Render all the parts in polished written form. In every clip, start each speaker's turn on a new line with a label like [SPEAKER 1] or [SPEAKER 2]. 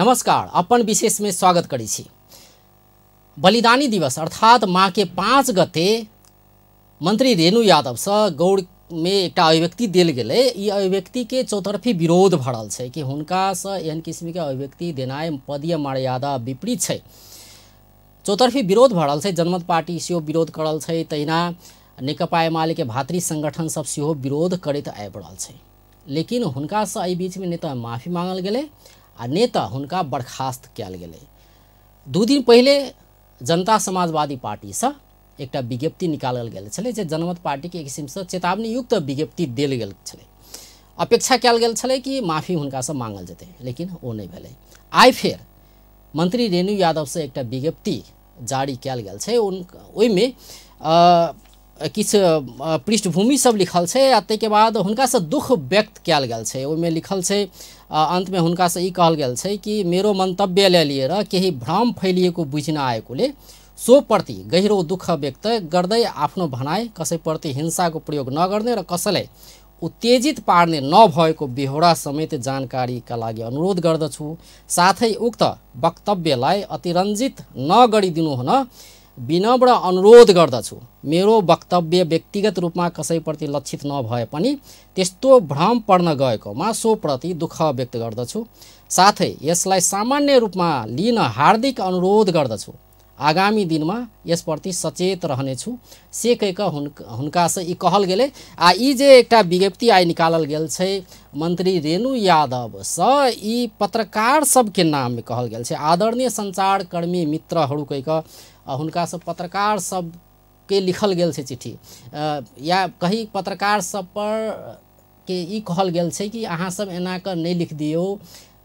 [SPEAKER 1] नमस्कार, अपन विशेष में स्वागत करै छी। बलिदानी दिवस अर्थात माह के 5 गते मंत्री रेणु यादव से गौड़ में एकटा अभिव्यक्ति देल गेलै। ई अभिव्यक्ति के चौतरफी विरोध भरल छै कि हुनका से एहन किस्म के अभिव्यक्ति देनाइ पदीय मर्यादा विपरीत छै। चौतरफी विरोध भरल छै, जनमत पार्टी सेहो विरोध करल छै, तहिना नेकपा एमाले के भातृ संगठन सब सेहो विरोध करैत आबि रहल छै। लेकिन हुनका से एहि बीच में ने तऽ माफी मांगल गेलै आ ने तऽ हुनका बर्खास्त कयल गेलै। 2 दिन पहिले जनता समाजवादी पार्टी से एकटा विज्ञप्ति निकालल गेल छलै जे जनमत पार्टी के एक किसिमसँ चेतावनीयुक्त विज्ञप्ति देल गेल छलै। अपेक्षा कयल गेल छलै कि माफी हुनकासँ मांगल जेतै, लेकिन ओ नहि भेलै। आइ फेर मंत्री रेणु यादवसँ एकटा विज्ञप्ति जारी कयल गेल छै। ओहिमे किछु पृष्ठभूमि सब लिखल छै आ ताहिके बाद हुनकासँ दुख व्यक्त कयल गेल छै। ओहिमे लिखल छै, अन्तमे हुनकासँ ई कहल गेल छै कि मेरो मन्तव्यलाई लिएर केही भ्रम फैलिएको बुझ्न आएकोले सोप्रति गहिरो दुःख व्यक्त गर्दै आफ्नो भनाइ कसैप्रति हिंसाको प्रयोग नगर्ने र कसैलाई उत्तेजित पार्ने नभएको बेहोरा समेत जानकारीका लागि अनुरोध गर्दछु। साथै उक्त वक्तव्यलाई अतिरञ्जित नगरिदिनु हुन विनम्र अनुरोध गर्दछु। मेरो वक्तव्य व्यक्तिगत रूपमा कसैप्रति लक्षित नभए पनि त्यस्तो भ्रम पर्न गएकोमा सोप्रति दुःख व्यक्त गर्दछु। साथै यसलाई सामान्य रूपमा लिन हार्दिक अनुरोध गर्दछु। आगामी दिनमा यसप्रति सचेत रहनेछु से कहिक हुनकासँ ई कहल गेलै। आ ई जे एकटा विज्ञप्ति आइ निकालल गेल छै मंत्री रेणु यादवसँ, ई पत्रकार सबके नाममे कहल गेल छै। आदरणीय सञ्चारकर्मी मित्रहरू कहिक हुनकासँ पत्रकार सबके लिखल गेल छै चिट्ठी, या कही पत्रकार सब पर के ई कहल गेल छै कि अहाँ सब एना कऽ नहि लिख दियौ,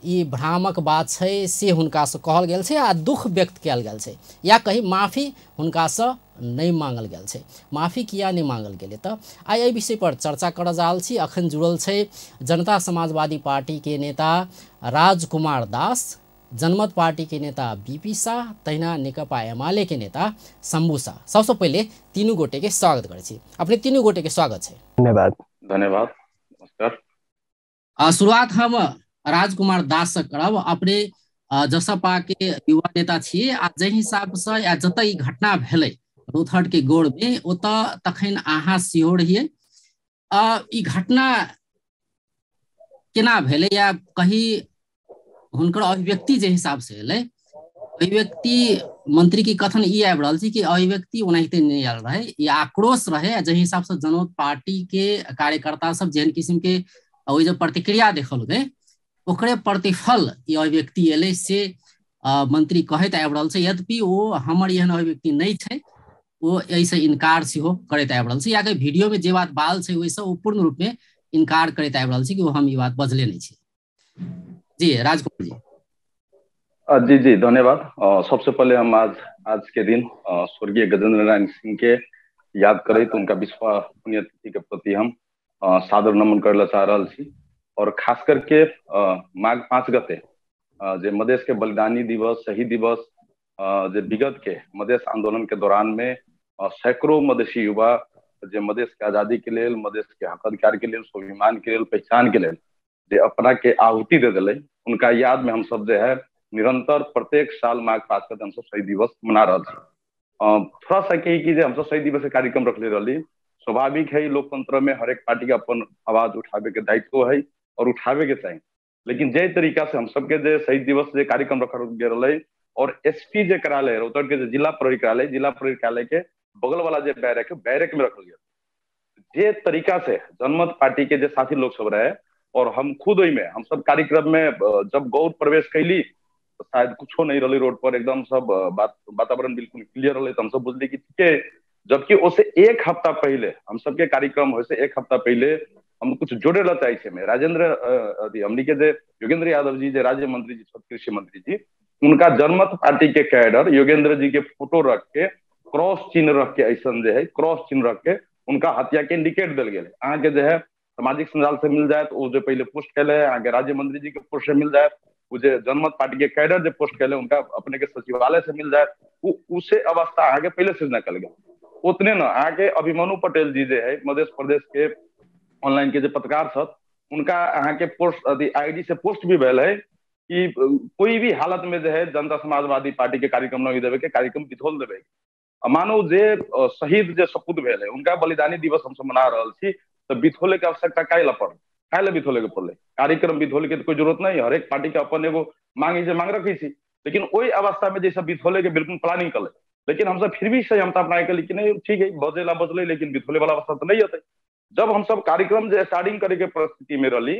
[SPEAKER 1] ई भ्रामक बात छै, से हुनकासँ कहल गेल छै आ दुख व्यक्त कयल गेल छै। या कही माफी हुनकासँ नहि मांगल गेल छै। माफी किया नहि मांगल गेलै? तऽ आइ एहि विषय पर चर्चा करऽ जा रहल छी। अखन जुड़ल छै जनता समाजवादी पार्टी के नेता राजकुमार दास, जनमत पार्टी के नेता बीपी शाह, तहिना नेकपा एमाले के नेता शम्भू शाह। सबसँ पहिले तीनू गोटे के स्वागत करै छी। अपने तीनू गोटे के स्वागत छै।
[SPEAKER 2] धन्यवाद।
[SPEAKER 3] धन्यवाद, नमस्कार।
[SPEAKER 1] शुरुआत हम राजकुमार दास से करब। अपने जसपा के युवा नेता छियै आ जाहि हिसाबसँ या जतऽ ई घटना भेलै रौतहट के गौड़ में, ओतऽ तखन अहाँ सेहो रहियै। ई घटना केना भेलै या कही हुनकर अभिव्यक्ति जे हिसाब से एलै, अभिव्यक्ति मंत्री के कथन ई आबि रहल छै कि अभिव्यक्ति ओनाहिते नहि आयल रहै, ई आक्रोश रहे। आ जाहि हिसाबसँ जनमत पार्टी के कार्यकर्ता सब जेहन किसिम के ओहि जे प्रतिक्रिया देखल गेलै, ओकरे प्रतिफल ई अभिव्यक्ति एलै से मंत्री कहैत आबि रहल छै। यद्यपि ओ हमर एहन अभिव्यक्ति नहि छै, ओ एहिसँ इनकार सेहो करैत आबि रहल छै। या वीडियो में जे बात बाल छै ओहिसँ ओ पूर्ण रूपमे इनकार करैत आबि रहल छै कि ओ हम ई बात बजले नहि छी। जी राजकुमार जी।
[SPEAKER 3] जी जी धन्यवाद। सबसे पहले हम आज के दिन स्वर्गीय गजेंद्र नारायण सिंह के याद करैत उनका विश्व पुण्यतिथि के प्रति हम सादर नमन करे ला चाह रहल छी। और खास करके माघ 5 गते जे मधेश के बलिदानी दिवस, शहीद दिवस, जे विगत के मधेश आंदोलन के दौरान में सैकड़ों मधेशी युवा जे मधेश के आजादी के लेल, मधेश के हक अधिकार के लेल, स्वाभिमान के लेल, पहचान के लेल जे अपना के आहुति दे दिले, उनका याद में हम सब जे है निरंतर प्रत्येक साल माघ 5 गते हम सब शहीद दिवस मना रहा छी। थोड़ा सा कही कि जे हम सब शहीद दिवस के कार्यक्रम रखले रही, स्वाभाविक है लोकतंत्र में हरेक पार्टी के अपन आवाज उठावे के दायित्व है और उठावे के चाहिए। लेकिन जे तरीका से हम सबके जे शहीद दिवस जे कार्यक्रम रखल गेल रहे और एसपी जे कार्यालय रौतहट के जे जिला प्रहरी कार्यालय, जिला प्रहरी कार्यालय के बगल वाला जे बैरक है, बैरक में रखल गया, जे तरीका से जनमत पार्टी के जे साथी लोग सब रहे और हम खुद ओहिमे हम सब कार्यक्रम में जब गौर प्रवेश कैली तो शायद कुछो नहीं रही रोड पर, एकदम सब वातावरण बिल्कुल क्लियर रहे, तो हम सब बुझली कि ठीक है। जबकि उसे 1 हफ्ता पहले हम सबके कार्यक्रम हो से 1 हफ्ता पहले हम कुछ जोड़े ला चाहे छे। राजेंद्र हमनी के जे योगेंद्र यादव जी जे राज्य मंत्री जी, कृषि मंत्री जी, उनका जनमत पार्टी के कैडर योगेंद्र जी के फोटो रख के क्रॉस चिन्ह रख के ऐसा जे है क्रॉस चिन्ह रख के उनका हत्या के इंडिकेट दिल गेल। अहाँ के जे है सामाजिक संजाल से मिल जाए तो वो जो पहले पोस्ट कैले है, अहाँ के राज्य मंत्री जी के पोस्ट से मिल जाए, वो जो जनमत पार्टी के कैडर जो पोस्ट कैले उनका अपने के सचिवालय से मिल जाए, उसे अवस्था अहाँ के पहले से निकल गया। उतने न अहाँ के अभिमन्यु पटेल जी जे है मध्य प्रदेश के ऑनलाइन के जे पत्रकार छथि, उनका अहाँ के पोस्ट आईडी से पोस्ट भी भेल है कि कोई भी हालत में जे है जनता समाजवादी पार्टी के कार्यक्रम नहीं देवे के, कार्यक्रम बिथोल देवे। मानो जे शहीद जे सपूत भेल है उनका बलिदानी दिवस हम सब मना रहल छी, तो बिथोले के आवश्यकता काहे ला पड़ल, काहे ला बिथोले के पड़ले? कार्यक्रम बिथोले के कोई जरूरत नहीं, हरेक पार्टी के अपन एगो मांग जे मांग रखी छी, लेकिन ओहि अवस्था में जैसे बिथोले के बिल्कुल प्लानिंग कले, लेकिन हमसब फिर भी संयमता अपना के कि नहीं ठीक है बजेला बजले, लेकिन बिथोले वाला अवस्था तो नहीं होते। जब हमसब कार्यक्रम जे स्टार्टिंग करे के परिस्थिति में रही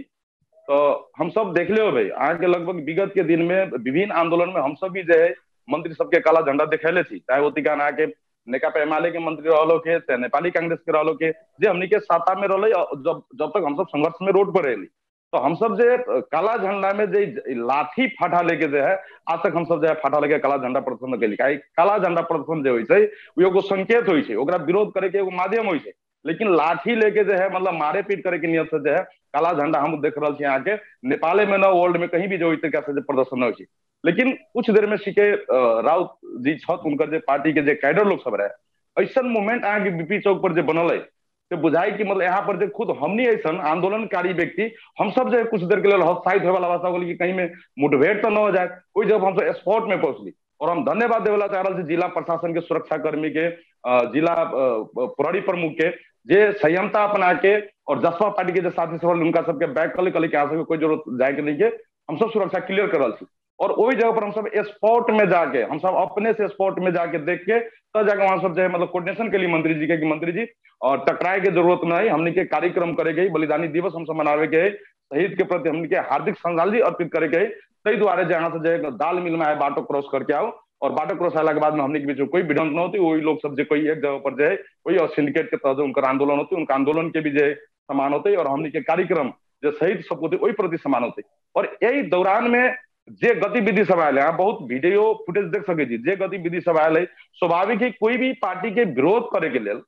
[SPEAKER 3] तो हमसब देखले हो भाई अहाँके लगभग विगत के दिन में विभिन्न आंदोलन में हमसब भी जे है मंत्री सबके काला झंडा देखैले छी, चाहे ओतिका अहाँके नेकपा एमाले के मंत्री रहलो के, चाहे नेपाली कांग्रेस के रहलो के, जे हमनी के सत्ता में रहले जब तक हमसब संघर्ष में रोड पर रहली, तो हमसब जे काला झंडा में जे लाठी फाटा लेके जे है आज तक हमसब जे है फाटा लेके काला झंडा प्रदर्शन केली। काला झंडा प्रदर्शन जे होइ छै ओ एगो संकेत होइ छै, ओकरा विरोध करे के एगो माध्यम होइ छै, लेकिन लाठी लेके जे है मतलब मारे पीट करे के नियत से जे है काला झंडा हम देख रहल छी अहाँके नेपाले में न वर्ल्ड में कहीं भी जो ओहि तरीका से प्रदर्शन होइ छै। लेकिन कुछ देर में सीके राउत जी छथि, उनकर जे पार्टी के जे कैडर लोग सब रहे, ऐसा मूवमेंट अहाँके बीपी चौक पर जे बनल है से बुझाई कि मतलब यहाँ पर जे खुद हमनी ऐसा आंदोलनकारी व्यक्ति हमसब जे कुछ देर के लिए हतोत्साहित होय वाला अवस्था हो गेल कि कहीं में मुठभेड़ तो न हो जाए। ओहि जब हमसब स्पॉट में पहुंचली और हम धन्यवाद देवला चाह रहल छी जिला प्रशासन के सुरक्षाकर्मी के, जिला प्रहरी प्रमुख के, जे संयमता अपना के और जसपा पार्टी के जे साथी सब उनका सबके बैक कले कले कि अहाँ सबके कोई जरूरत जाए के नहीं के, हमसब सुरक्षा क्लियर कर रहल छी। और वही जगह पर हमसब स्पॉट में जाके हमसब अपने से स्पॉट में जाके देख के तब जाके वहां सब जो है मतलब कोऑर्डिनेशन के लिए मंत्री जी के कि मंत्री जी और टकराए के जरूरत नहीं, हमने के कार्यक्रम करे के, बलिदानी दिवस हमसब मनावे के, शहीद के प्रति हमने के हार्दिक श्रद्धांजलि अर्पित करे के, तही दुआरे जे यहाँ से जे दाल मिल में आए बाटो क्रॉस करके आओ और बाटो क्रॉस आला के बाद में हमने के बीच में कोई भिड़ंत न होती, वही लोग सब जो कोई एक जगह पर जो है वही और सिंडिकेट के तहत उनका आंदोलन होती, उनका आंदोलन के भी जो समान होते और हमने के कार्यक्रम जो शहीद सपूत वही प्रति समान होते। और यही दौरान में जे गतिविधि सब आयल है, बहुत वीडियो फुटेज देख सकै छी, जे गतिविधि सब आयल है स्वाभाविक ही कोई भी पार्टी के विरोध करे के लेल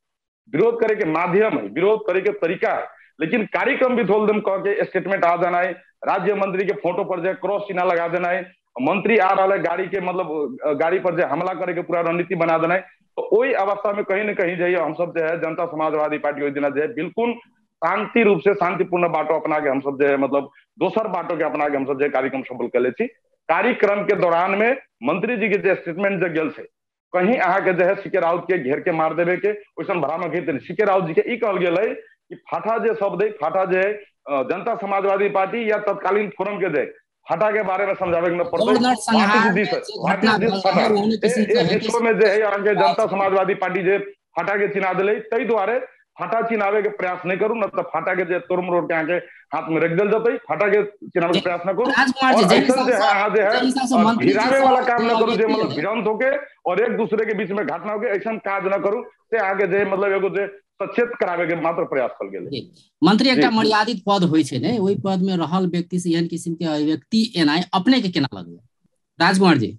[SPEAKER 3] विरोध करे के माध्यम है, विरोध करे के तरीका है, लेकिन कार्यक्रम बिथोल देम कह के स्टेटमेंट आ देना है, राज्य मंत्री के फोटो पर जो क्रॉस चिन्ह लगा देना है, मंत्री आ रहा है गाड़ी के मतलब गाड़ी पर जो हमला करे के पूरा रणनीति बना देना है, तो वही अवस्था में कहीं न कहीं जो हम सब जो है जनता समाजवादी पार्टी ओहि दिना जो है बिल्कुल शांति रूप से शांतिपूर्ण बाटो अपना के हम सब जो है मतलब दोसर बाटो के अपना के हम सब जो कार्यक्रम सफल कर ले छी। कार्यक्रम के दौरान में मंत्री जी के जे स्टेटमेंट जे गेल छै कहीं अहाँ के जो है सीके राउत के घेर के मार देवे के वैसन भ्रामक हेतै। सीके राउत जी के ई कहल गेल है कि फाटा जे शब्द है, फाटा जे जनता समाजवादी पार्टी या तत्कालीन फोरम के जे फाटा के बारे में समझावे के न पड़तै, विश्व में जे है अहाँ के जनता समाजवादी पार्टी जे फाटा के चिन्हा देलै, ताहि दुआरे फाटा चिन्हावे के प्रयास नहीं करू, न तो फाटा के जे तोड़ मरोड़ के अहाँ के हाथ में रख देल जतै, फाटा के चिन्हावे के प्रयास न करू और ऐसन जे है अहाँ जे है भिड़ावे वाला काम न करू, जे मतलब भिड़ंत होके और एक दूसरे के बीच में घटना होके ऐसन काज न करू, से अहाँ के जे मतलब एगो जे सचेत करावे के मात्र प्रयास कल गेलै।
[SPEAKER 1] मंत्री एकटा मर्यादित पद होइ छै ने, ओहि पद में रहल व्यक्ति से एहन किसिम के अभिव्यक्ति एनाइ अपने के केना लगलै राजकुमार जी?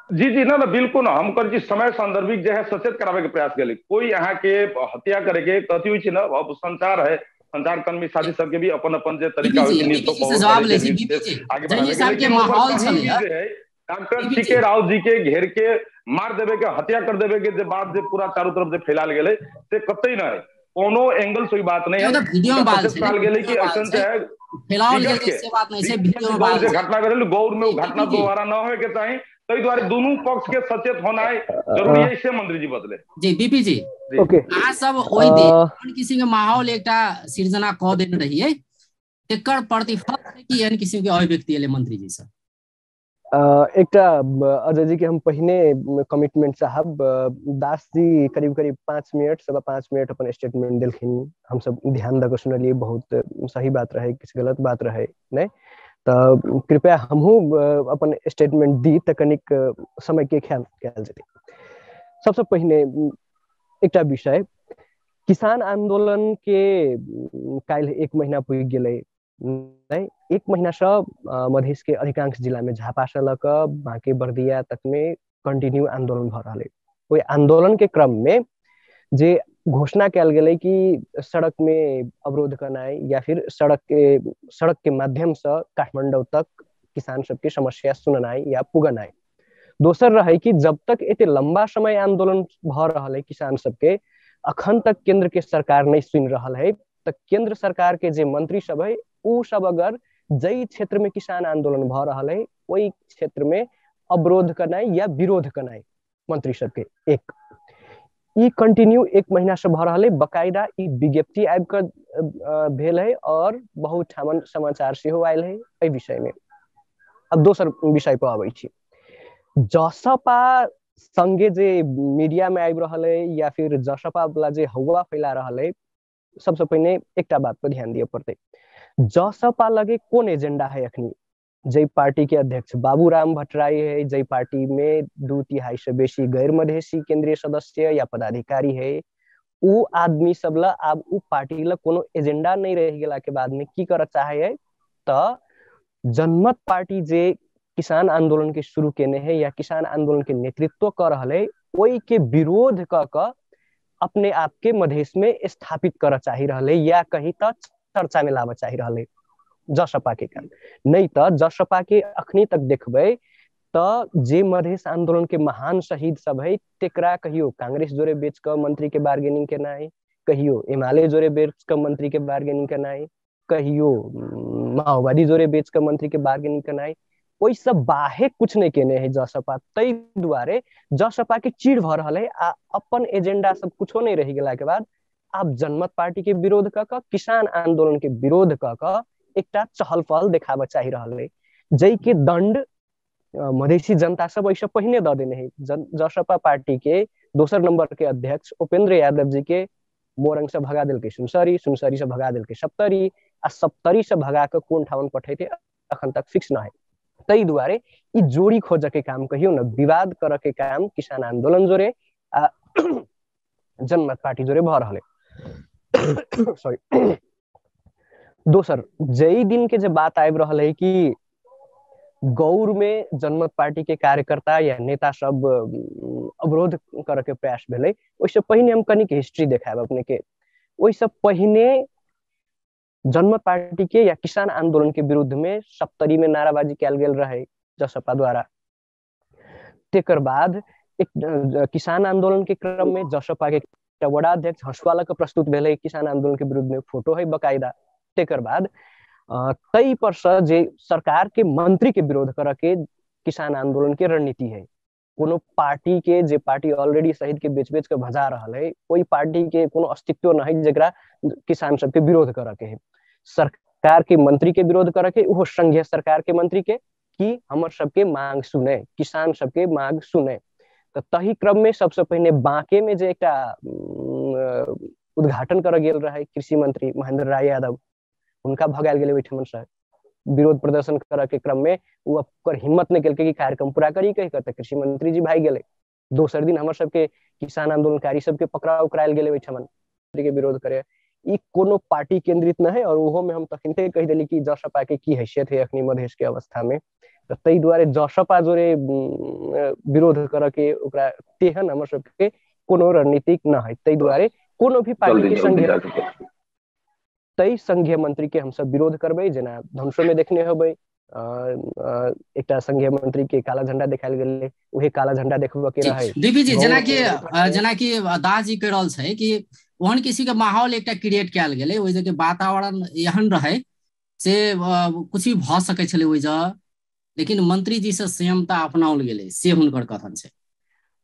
[SPEAKER 3] जी जी ना ना बिल्कुल ना, हम कर समय संदर्भिक जो है सचेत करावे के प्रयास केली, कोई अहाँ के हत्या करे के कथी होइ छै ना, अब संचार है, संचार कर्मी साथी सबके भी अपन अपन जे तरीका होइ छै आगे बढ़ावे। डॉक्टर सीके राउत जी के घेर के मार देवे के हत्या कर देवे के जे बात जे पूरा चारू तरफ जे फैलाल गेलै से कतई न है, कोनो एंगल से बात नहीं है, फैलाल गेलै कि ऐसन जे है
[SPEAKER 1] फैलावल गेलै से बात नहीं छै, वीडियो में बात
[SPEAKER 3] घटना भेल गौर में घटना दोबारा न होय के चाही, ताहि दुआरे दुनू पक्ष के सचेत होना जरूरी है, से मंत्री जी बदले।
[SPEAKER 1] जी बीपी जी
[SPEAKER 2] ओके,
[SPEAKER 1] अहाँ सब ओहि दिन कोन किसिम के माहौल एकटा सृजना कऽ देने रहियै, एकर प्रतिफल कि एहन किसिम के अभिव्यक्ति एलै मंत्री जी से?
[SPEAKER 2] एकटा अजय जी के हम पहिने कमिटमेंट साहब, दास जी करीब करीब 5 मिनट 5.25 मिनट अपन स्टेटमेंट देलखिन, हम सब ध्यान दऽ के सुनलियै, बहुत सही बात रहे किछु गलत बात रहे नहि, तऽ कृपया हमहूँ अपन स्टेटमेंट दी तऽ कनिक समय के ख्याल कयल जेतै। सबसँ पहिने एकटा विषय, किसान आंदोलन के काल्हि 1 महीना पुगि गेलै नहि, 1 महीनासँ मधेश के अधिकांश जिला में झापा से लऽ कऽ बाँके बर्दिया तक में कंटिन्यू आंदोलन भऽ रहल है। ओहि आंदोलन के क्रम में जे घोषणा कयल गेलै कि सड़क में अवरोध करनाइ या फिर सड़क के माध्यम से काठमांडू तक किसान सबके समस्या सुननाइ या पुगनाइ। दोसर रहे कि जब तक एते लंबा समय आंदोलन भऽ रहल है किसान सबके, अखन तक केंद्र के सरकार नहीं सुनि रहल है, तऽ केंद्र सरकार के जे मंत्री सब है उ सब अगर जै क्षेत्र में किसान आंदोलन भ रहल है ओहि क्षेत्र में अवरोध करनाइ या विरोध करनाइ मंत्री सबके। एक ई कंटिन्यू 1 महीना से भ रहल है, बकायदा ई विज्ञप्ति आबि कऽ भेल है और बहुत ठामन समाचार सेहो आयल है एहि विषय में। अब दोसर विषय पर आबै छी, जसपा संगे जे मीडिया में आबि रहल है या फिर जसपा वाला जे हवा फैला रहल है, सबसे पहिने एकटा बात पर ध्यान दिअ पड़तै, जसपा लगे कोन एजेंडा है अखनी। जै पार्टी के अध्यक्ष बाबूराम भट्टराई है, जै पार्टी में 2/3 से बेसी गैर मधेसी केंद्रीय सदस्य या पदाधिकारी है, उ आदमी सब ला आब उ पार्टी ला कोनो एजेंडा नहीं रह गेला के बाद में की करऽ चाहे है, त जनमत पार्टी जे किसान आंदोलन के शुरू केने है या किसान आंदोलन के नेतृत्व कर रहल है ओहि के विरोध क के अपने आप के मधेश में स्थापित करऽ चाहि रहल है या कहीं त चर्चा में लाबऽ चाहि रहल है जसपा के कारण। नहीं त जसपा के अखनी तक देखबै त जे मधेश आंदोलन के महान शहीद सब है तेकरा कहियो कांग्रेस जोरे बेच कऽ मंत्री के बार्गेनिंग केनाइ, कहियो एमाले जोरे बेच कऽ मंत्री के बार्गेनिंग केनाइ, कहियो माओवादी जोरे बेच कऽ मंत्री के बार्गेनिंग केनाइ, ओहि सब बाहे कुछ नहीं केने है जसपा। ताहि दुआरे जसपा के चीड़ भऽ रहल है आ अपन एजेंडा सब कुछो नहीं रहि गेला के बाद आब जनमत पार्टी के विरोध कऽ कऽ किसान आंदोलन के विरोध कऽ कऽ एकटा चहल पहल देखाबऽ चाहि रहल है, जै के दंड मधेसी जनता सब एहिसँ पहिने दऽ देने है। जसपा पार्टी के दोसर नंबर के अध्यक्ष उपेंद्र यादव जी के मोरंग से भगा देलकै सुनसरी, सुनसरी से भगा देलकै सप्तरी, आ सप्तरी से भगा कऽ कोन ठाउन पठेतै अखन तक फिक्स न है। ताहि दुआरे ई जोड़ी खोजऽ के काम कहियो न, विवाद करऽ के काम किसान आंदोलन जोरे आ जनमत पार्टी जोरे भऽ रहल है। सॉरी। दोसर जै दिन के जे बात आबि रहल है कि गौर में जनमत पार्टी के कार्यकर्ता या नेता सब अवरोध करऽ के प्रयास भेलै, ओहिसँ पहिने हम कनिक हिस्ट्री देखायब अपने के। ओहिसँ पहिने जनमत पार्टी के या किसान आंदोलन के विरुद्ध में सप्तरी में नाराबाजी कयल गेल रहे जसपा द्वारा। तेकर बाद एक किसान आंदोलन के क्रम में जसपा के वडा अध्यक्ष हसुआ लऽ कऽ प्रस्तुत भेलै किसान आंदोलन के विरुद्ध में, फोटो है बकायदा। तेकर बाद तई पर से जे सरकार के मंत्री के विरोध करऽ के किसान आंदोलन के रणनीति है, कोनो पार्टी के जे पार्टी ऑलरेडी शहीद के बेच बेच के भजा रहल है ओहि पार्टी के कोनो अस्तित्व न है जकरा किसान सबके विरोध करऽ के है। सरकार के मंत्री के विरोध करऽ के, ओहो संघीय सरकार के मंत्री के, कि हमर सबके मांग सुने, किसान सबके मांग सुने। तऽ तही क्रम में सबसे पहिने बांके में जे एकटा उद्घाटन करऽ गेल रहे कृषि मंत्री महेंद्र राय यादव, हुनका भगायल गेलै ओहिठाम से। विरोध प्रदर्शन करऽ के क्रम में ओ ओकर हिम्मत नहि केलकै कि कार्यक्रम पूरा करी कहि कऽ, तऽ कृषि मंत्री जी भागि गेलै। दोसर दिन हमर सबके किसान आंदोलनकारी सबके पकड़ाव करायल गेलै ओहिठाम के विरोध करे। ई कोनो पार्टी केंद्रित न है, और ओहो में हम तखनते कहि देली कि जसपा के की हैसियत है अखनी मधेश के अवस्था में, तऽ ताहि दुआरे जसपा जोरे विरोध करऽ के ओकरा तेहन हमर सबके कोनो रणनीतिक न है। ताहि दुआरे कोनो भी पार्टी के संघीय तै संघीय मंत्री के हमसब विरोध करबै। जेना धनुषो में देखने होबै एकटा संघीय मंत्री के काला झंडा देखायल गेलै, उहे काला झंडा देखबऽ के रहै।
[SPEAKER 1] डीपी जी, जेनाकि दास जी कहि रहल छै कि ओहन किसी के माहौल एकटा क्रिएट कयल गेलै, ओहि जगह वातावरण एहन रहै से कुछ भी भऽ सकै छलै ओहि जगह, लेकिन मंत्री जी से संयमता अपनाओल गेलै, से हुनकर कथन छै।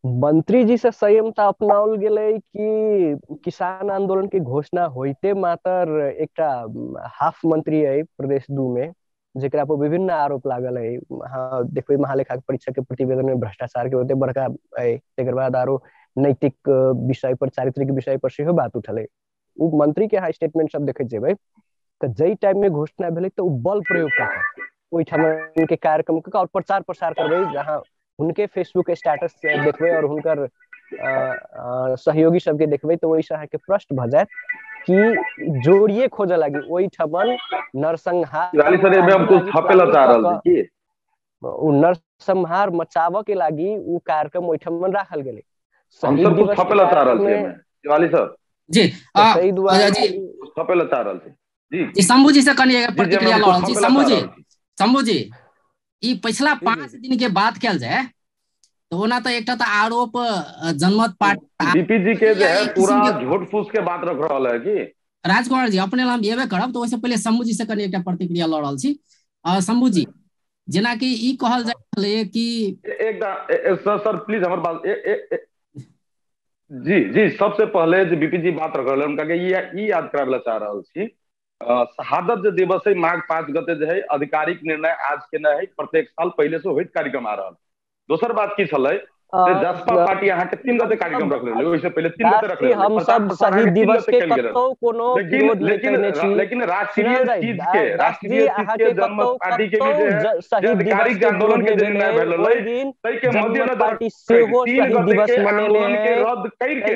[SPEAKER 2] मंत्री जी से संयमता अपनाओल गेलै कि किसान आंदोलन के घोषणा होइते मात्र एकटा हाफ मंत्री है प्रदेश 2 में, जेकरा पर विभिन्न आरोप लागल है। हाँ, देखबै महालेखा परीक्षक के प्रतिवेदन में भ्रष्टाचार के ओते बड़का है, तकर बाद आरो नैतिक विषय पर, चारित्रिक विषय पर सेहो बात उठल है। उ मंत्री के स्टेटमेंट सब देखैत जेबै तऽ जै टाइम में घोषणा भेलै तऽ उ बल प्रयोग कऽ कऽ ओहिठाम के कार्यक्रम कऽ और प्रचार प्रसार करबै, जहाँ हुनके फेसबुक स्टेटस देखबै और हुनकर सहयोगी सबके देखबै तऽ ओहिसँ अहाँके प्रश्न भऽ जायत कि जोड़िए खोजऽ लागी ओहिठाम नरसंहार। ओ नरसंहार मचाबऽ के लागी उ कार्यक्रम ओहिठाम राखल गेलै।
[SPEAKER 1] जी शंभू जी से कनि प्रतिक्रिया लऽ रहल छी। शंभू जी, ई पिछला 5 दिन के बात कयल जाय तो ओना तऽ एकटा तऽ आरोप जनमत पार्टी
[SPEAKER 3] डीपी जी के जे है पूरा झूठ फूस के बात रख रहल है कि राजकुमार
[SPEAKER 1] जी अपने हम एबे करब, तऽ ओहिसँ पहिले शंभू जी से कनि एकटा प्रतिक्रिया लऽ रहल छी। शंभू जी, जेनाकि ई कहल जाय छलै कि
[SPEAKER 3] एकदम सर प्लीज हमर बात जी जी सबसे पहले जे बीपी जी बात रखल हुनका के ई याद कराबे ला चाह रहल छी। शहादत जे दिवस है माघ 5 गते जे है आधिकारिक निर्णय आज के न है, प्रत्येक साल पहले से होइत कार्यक्रम आ रहल। दोसर बात की छलै जसपा पार्टी अहाँ के 3 गते कार्यक्रम रखले रहै, ओहिसे पहले 3 गते रखले रहै।
[SPEAKER 2] हम सब शहीद दिवस के कतौ कोनो विरोध नहि कयने छी,
[SPEAKER 3] लेकिन राष्ट्रीय चीज के राष्ट्रीय चीज के जनमत पार्टी के भी जे शहीद दिवस के आंदोलन के जे निर्णय भेल रहै तै के मध्यनजर
[SPEAKER 2] पार्टी सेहो शहीद दिवस मनेने
[SPEAKER 3] के रद्द करि के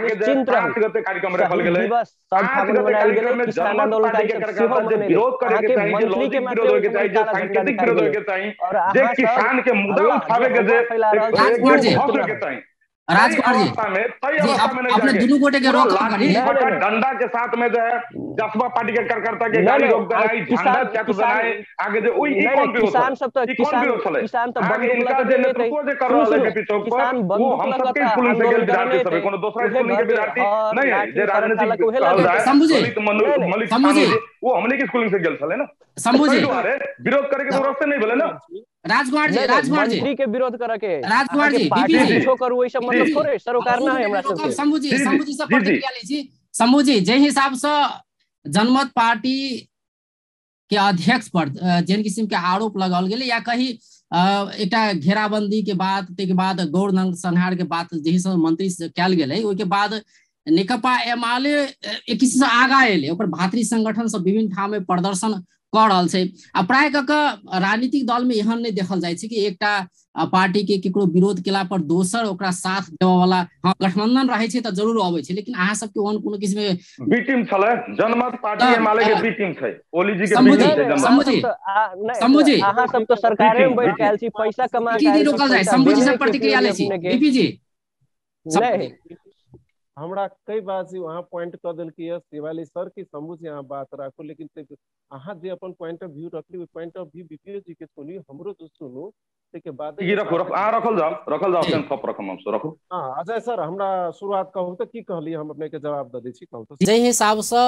[SPEAKER 2] निश्चिंत रहू।
[SPEAKER 3] 5 गते कार्यक्रम रखल गेलै,
[SPEAKER 2] दिवस सब ठाम मनायल गेलै, किसान आंदोलनकारी सब सेहो मनेने।
[SPEAKER 3] विरोध करे के चाही, जे लॉजिक विरोध होय के चाही, जे सांकेतिक विरोध होय के चाही, जे किसान के मुद्दा उठावे के जे
[SPEAKER 1] राजकुमार जी अपने दुनू गोटे के रोक
[SPEAKER 3] डंडा के साथ में जो है जसपा पार्टी के कार्यकर्ता के गाड़ी रोक देनाइ, झंडा चाकू देनाइ, आगे जे ओइ ई कोन विरोध
[SPEAKER 2] किसान सब त किसान त बंदूक लगा
[SPEAKER 3] जे नेतृत्व जे कर रहल है बीपी चौक पर वो हम सब के स्कूल से गेल विद्यार्थी सब, कोनो दोसरा स्कूल के विद्यार्थी नहीं है जे राजनीतिक
[SPEAKER 1] शंभू जी
[SPEAKER 3] मलिक शंभू जी वो हमने के स्कूल से गेल छले ना।
[SPEAKER 1] शंभू जी
[SPEAKER 3] विरोध करे के तो रास्ते नहीं भेले ना।
[SPEAKER 1] राजकुमार जी, राजकुमार जी
[SPEAKER 2] मंत्री के विरोध करे के,
[SPEAKER 1] राजकुमार जी बीपी जी
[SPEAKER 2] किछो करू ओइ सब मतलब थोड़े सरोकार ना है हमरा सब के।
[SPEAKER 1] शंभू जी, शंभू जी से प्रतिक्रिया लै छी। शंभू जी, जे हिसाब से जनमत पार्टी के अध्यक्ष पर जेन किसिम के आरोप लगाओल गेलै या कहीं एकटा घेराबंदी के बात, ताहिके बाद गौर नरसंहार के बात जे हिसाब मंत्री से कयल गेलै, ओहिके बाद नेकपा एमाले एक किसिम से आगा एलै, ओकर भातृ संगठन सब विभिन्न ठाम में प्रदर्शन कऽ रहल छै। आ प्राय कऽ कऽ राजनीतिक दल में एहन नहि देखल जाइ छै कि एकटा पार्टी के केकरो विरोध केला पर दोसर ओकरा साथ देबऽ वाला, हँ गठबंधन रहै छै तऽ जरूर अबै छै, लेकिन अहाँ सबके ओहन कोनो किसिम के
[SPEAKER 3] बी टीम छलै जनमत पार्टी एमाले के बी टीम छै, ओली जी के बी टीम छै।
[SPEAKER 1] शंभू जी, शंभू जी
[SPEAKER 2] अहाँ सब तऽ सरकारे में बैठ के आयल छी, पैसा कमा के
[SPEAKER 1] की रोकल जाय? शंभू जी से प्रतिक्रिया लै छी। बीपी जी
[SPEAKER 2] नहीं,
[SPEAKER 4] हमरा कई बात जी वहाँ पॉइंट कऽ देलकै यऽ शिवाली सर कि शंभू जी अहाँ बात राखू, लेकिन अहाँ जे अपन पॉइंट ऑफ व्यू रखली ओहि पॉइंट ऑफ व्यू बीपीओ जी के सुनी, हमरो जो सुनू ताहिके बाद
[SPEAKER 3] रखू रखू अहाँ रखल जाओ, रखल जाओ थप रखम हम रखू।
[SPEAKER 4] हाँ अजय सर हमरा शुरुआत कहू तऽ की कहलियै, हम अपने के जवाब दऽ दै छी। कहू तऽ
[SPEAKER 1] जाहि हिसाबसँ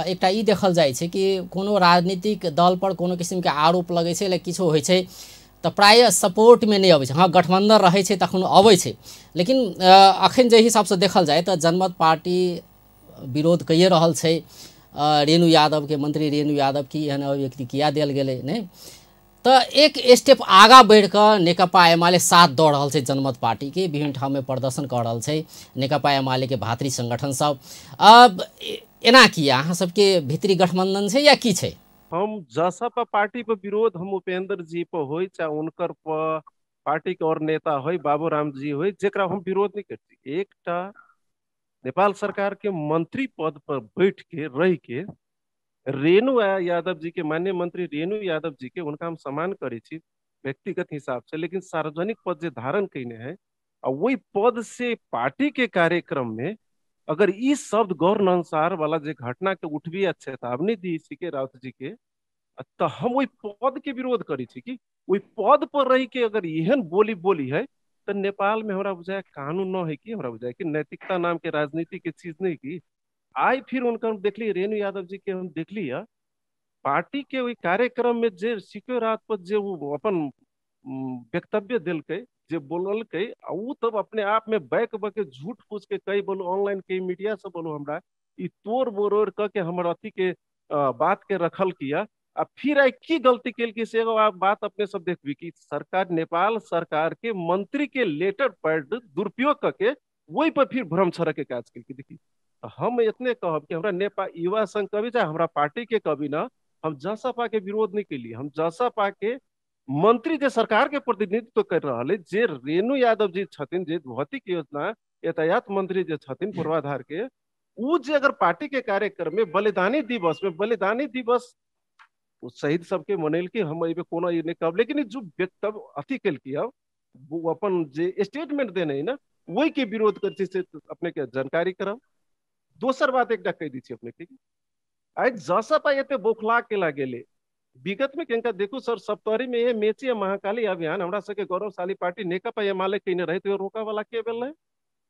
[SPEAKER 1] एकटा ई देखल जाइ छै कि कोनो राजनीतिक दल पर कोनो किसिमके आरोप लगै छै या किछो होइ छै तऽ प्रायः सपोर्टमे नहि अबै छै, हँ गठबंधन रहै छै तखन अबै छै, लेकिन अखन जाहि हिसाबसँ देखल जाय तऽ जनमत पार्टी विरोध कैए रहल छै रेणु यादवके, मंत्री रेणु यादव की एहन अभिव्यक्ति किया देल गेलै नहि, तऽ एक स्टेप आगाँ बढ़ि कऽ नेकपा एमाले साथ दऽ रहल छै जनमत पार्टीके, विभिन्न ठाममे प्रदर्शन कऽ रहल छै नेकपा एमालेके भातृ संगठन सब। अब एना किया अहाँ सबके भीतरी गठबंधन छै या की छै?
[SPEAKER 4] हम जसपा पार्टी पर विरोध हम उपेंद्र जी पर होइ चाहे उनकर पर पार्टी के और नेता होइ बाबूराम जी होइ, जेकरा हम विरोध नहीं करती। एकटा नेपाल सरकार के मंत्री पद पर बैठ के रह के रेणु यादव जी के, माननीय मंत्री रेणु यादव जी के उनका हम सम्मान करै छी व्यक्तिगत हिसाब से, लेकिन सार्वजनिक पद जे धारण कयने है आ वही पद से पार्टी के कार्यक्रम में अगर ई शब्द गौर नंसार वाला जे घटना के उठबी आ चेतावनी दी सी के राउत जी के, तो हम वही पद के विरोध करै छी कि वही पद पर रह के अगर एहन बोली बोली है तो नेपाल में हमरा बुझाय कानून न है कि हमरा बुझाय कि नैतिकता नाम के राजनीति के चीज नहीं की। आइ फिर उनका हम देखली रेणु यादव जी के हम देखली है पार्टी के वही कार्यक्रम में जे सिक्योर रात पर जे वो अपन वक्तव्य देलकै जे बोललकै आ उ तब अपने आप में बैक बके झूठ फूस के कई बोलू ऑनलाइन कई मीडिया से बोलू हमरा ई तोड़ बोरोड़ क के हमर अथी के बात के रखल किया। आ फिर आई की गलती केलकै से एगो आप बात अपने सब देखबी कि सरकार नेपाल सरकार के मंत्री के लेटर पैड दुरुपयोग करके वही पर फिर भ्रम छड़क के काज केलकै। देखी हम इतने कहब कि हमरा नेपाल युवा संघ कभी चाहे हमरा पार्टी के कभी ना हम जसपा के विरोध नहीं केलिए, हम जसपा के मंत्री जे सरकार के प्रतिनिधित्व कर रहल है जे रेणु यादव जी छथिन जे भौतिक योजना यातायात मंत्री जे छथिन पूर्वाधार के, उ जे अगर पार्टी के कार्यक्रम में बलिदानी दिवस में बलिदानी दिवस शहीद सबके मनेलकै, हम एहिमे कोनो ई नहि कहब, लेकिन जो वक्तव्य अथी केलकै अब वो अपन जे स्टेटमेंट देने है ना वही के विरोध कर छी से अपने के जानकारी करब। दोसर बात एकटा कहि दै छी अपने के, आइ जसपा एते बौखला केला गेलै विगत में केनका देखू सर सप्तरी में ये मेची महाकाली अभियान हमरा सबके गौरवशाली पार्टी नेकपा एमाले कयने रहे तो रोका वाला के भेल रहे,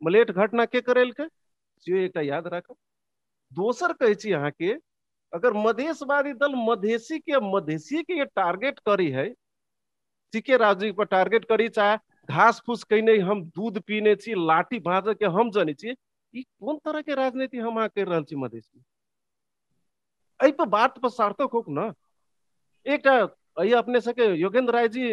[SPEAKER 4] मलेट घटना के करेलकै से एकटा याद राखब। दोसर कहै छी अहाँके अगर मधेशवादी दल मधेसी के टारगेट करी है, सीके रावजी पर टारगेट करी, चाहे घास फूस कहीं हम दूध पीने छी, लाठी भाँज के हम जनै छी, ई कोन तरह के राजनीति हम अहाँ कर रहल छी मधेश में? एहि पर बात पर सार्थक होक न। एकटा एहि अपने सबके योगेंद्र राय जी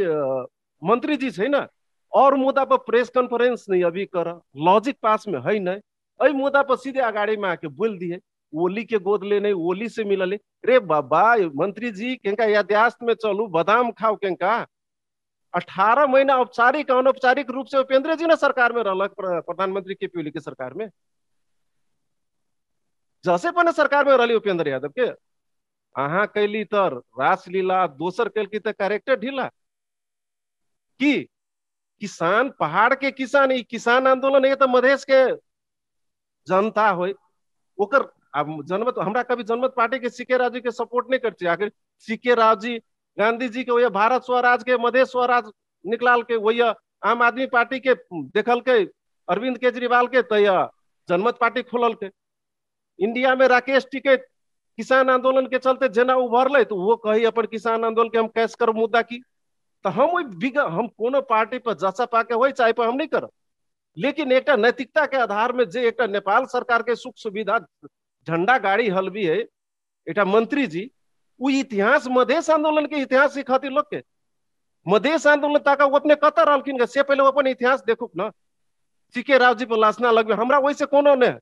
[SPEAKER 4] मंत्री जी छै न, और मुद्दा पर प्रेस कॉन्फ्रेंस नहीं अभी कर, लॉजिक पास में है नहीं, एहि मुद्दा पर सीधे अगाड़ी में आके बोल दिए, ओली के गोद ले नहीं, ओली से मिलले। रे बाबा मंत्री जी केंका याददाश्त में चलू, बादाम खाओ केंका। 18 महीना औपचारिक अनौपचारिक रूप से उपेंद्र जी ने सरकार में रहलक, प्रधानमंत्री के पी ओली के सरकार में, जैसे पने सरकार में रहली उपेंद्र यादव के। अहाँ कैली तर रासलीला, दोसर कैलकी तऽ कैरेक्टर ढीला। की किसान, पहाड़ के किसान, ई किसान आंदोलन है तऽ मधेश के जनता होय ओकर। अब जनमत, हमरा कभी जनमत पार्टी के सीके राव जी के सपोर्ट नहीं करती। आखिर सीके राव जी गांधी जी के वही भारत स्वराज के मधेश स्वराज निकलाल के, वही आम आदमी पार्टी के देखल के अरविंद केजरीवाल के, तय जनमत पार्टी खोलल के। इंडिया में राकेश टिकैत किसान आंदोलन के चलते जेना उभरले तो वो कही अपन किसान आंदोलन के हम कैश करब मुद्दा की। तो हम हम कोनो पार्टी पर जचा पाके हो चाहे पर हम नहीं करब, लेकिन एक नैतिकता के आधार में जे एक नेपाल सरकार के सुख सुविधा झंडा गाड़ी हलवी है एक मंत्री जी, वो इतिहास मधेश आंदोलन के इतिहास सिखाती लोग के। मधेश आंदोलन ताका वो अपने कत रहलखिन से पहले वो अपन इतिहास देखू न। सीके राव जी पर लासना लगबे हमरा वैसे कोनो नहीं,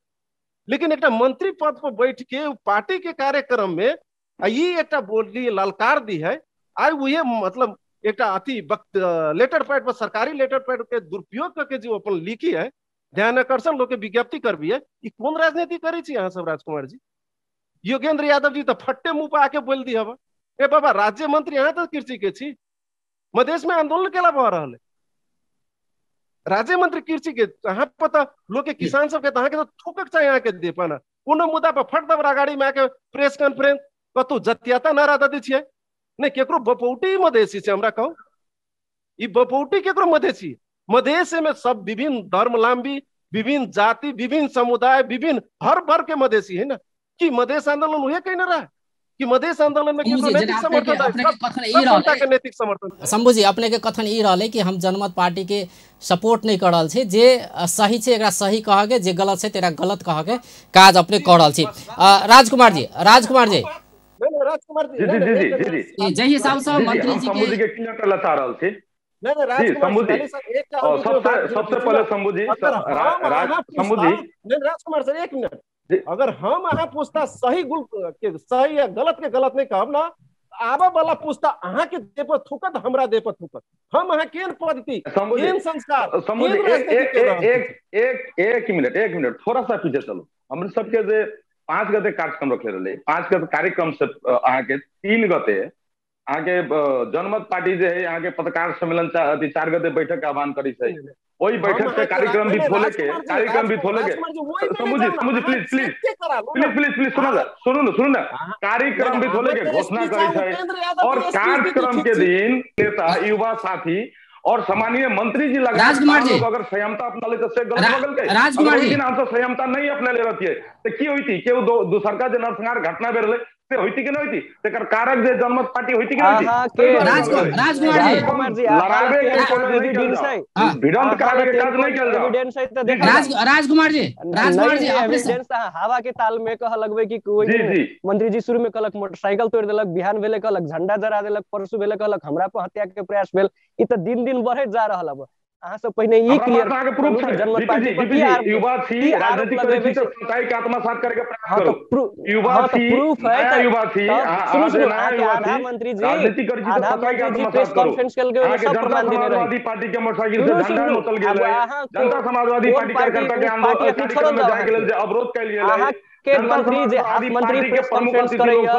[SPEAKER 4] लेकिन एक मंत्री पद पर बैठ के पार्टी के कार्यक्रम में एक बोली ललकार दी है, आई वही मतलब एक अथी लेटर पैड पर सरकारी लेटर पैड के दुरुपयोग करके जो अपन लिखी है, ध्यान आकर्षण लोग के विज्ञप्ति करबी है, कौन राजनीति करे छी अहाँ सब राजकुमार जी? योगेंद्र यादव जी तो फट्टे मुंह पर आके बोल दी हवा, ए बाबा राज्य मंत्री अहाँ तो कृषि के छी, मधेश में आंदोलन केला भऽ रहल है, राज्य मंत्री कृषि के अहाँ पता लोग के किसान सबके अहाँ के तो ठोकक चाही अहाँ के दे पाना कोनो मुद्दा पर फट दबरा गाड़ी में आके प्रेस कॉन्फ्रेंस कतौ जतियाता नारा दे छियै नहीं। केकरो बपौटी मधेसी छै हमरा कहू, ई बपौटी केकरो मधेसी? मधेश में सब विभिन्न धर्मलाम्बी, विभिन्न जाति, विभिन्न समुदाय, विभिन्न हर वर्ग के मधेसी है ना। कि मधेश आंदोलन उहे कहीं ना रहा कि मधेश आंदोलन में केकरो नैतिक समर्थन, नैतिक समर्थन।
[SPEAKER 1] शंभू जी अपने के कथन ई रहलै कि हम जनमत पार्टी के सपोर्ट नहीं कर रहल छी, जे सही छै एकरा सही कह के, जे गलत छै तेरा गलत कह के काज अपने कर रहल छी। राजकुमार जी, राजकुमार जी,
[SPEAKER 3] जी जी
[SPEAKER 1] जी हिसाब से मंत्री जी
[SPEAKER 3] के क्लियर करला चाह रहल छी। सबसे पहले शंभू जी, शंभू जी,
[SPEAKER 4] राजकुमार सर एक मिनट, अगर हम अहाँ पूछता सही गुल के सही या गलत के गलत नहीं कहब ना, आबे वाला पूछता अहाँ के देह पर थूकत, हमरा देह पर थूकत, हम अहाँ केन पद्धति केन संस्कार।
[SPEAKER 3] शंभू जी एक एक एक मिनट, एक मिनट थोड़ा सा पीछे चलो। हम सबके जे 5 गते कार्यक्रम रखले रहले, 5 गते कार्यक्रम से अहाँ के 3 गते अहाँ के जनमत पार्टी जे है अहाँ के पत्रकार सम्मेलन 4 गते बैठक आह्वान करी छै, ओहि बैठक से कार्यक्रम भी खोले के, कार्यक्रम भी खोले के। Shambhu ji, Shambhu ji please please please please please सुनू ना, सुनू ना, सुनू ना, कार्यक्रम भी खोले के घोषणा करी छै और कार्यक्रम के दिन नेता युवा साथी और सामान्य मंत्री जी लगा अगर संयमता अपना ले तो से गलत हो गेल। राजकुमार जी दिन हम संयमता नहीं अपना ले रहती है तो की होती के दोसरका जे नरसंहार घटना भेल से होती कि नहीं होती, तेकर कारक जे जनमत पार्टी होती कि नहीं होती। राजकुमार जी लड़ावे के काज नहीं कयल जाओ, भिड़ंत करावे के काज नहीं कयल जाओ।
[SPEAKER 1] राजकुमार जी, राजकुमार जी
[SPEAKER 2] एविडेंस हवा के ताल में कह लगबे कि कोई मंत्री जी शुरू में कहलक मोटरसाइकिल तोड़ देलक, बिहान भेले कहलक झंडा जरा देलक, परसू भेले कहलक हमरा पर हत्या के प्रयास भेल। ई त दिन दिन बढ़ैत जा रहल अब। अहाँ सब पहिने ई क्लियर जनमत पार्टी पर की
[SPEAKER 3] युवा छी, राजनीति करै छी त सच्चाई के आत्मसात करे के प्रयास करू। युवा छी,
[SPEAKER 2] प्रूफ है
[SPEAKER 3] त युवा छी,
[SPEAKER 2] सुनू सुनू, आधा मंत्री जी
[SPEAKER 3] राजनीति करै छी त सच्चाई के आत्मसात
[SPEAKER 2] प्रेस
[SPEAKER 3] करू।
[SPEAKER 2] कॉन्फ्रेंस कल के सब प्रमाण देने रहे।
[SPEAKER 3] समाजवादी पार्टी के मोटरसाइकिल से झंडा नोचल गेल है, जनता समाजवादी पार्टी कार्यकर्ता के आंदोलन कार्यक्रम में जाय के लेल जे अवरोध कैल गेल है,
[SPEAKER 2] के मंत्री जे हाथ मंत्री प्रेस कॉन्फ्रेंस करैया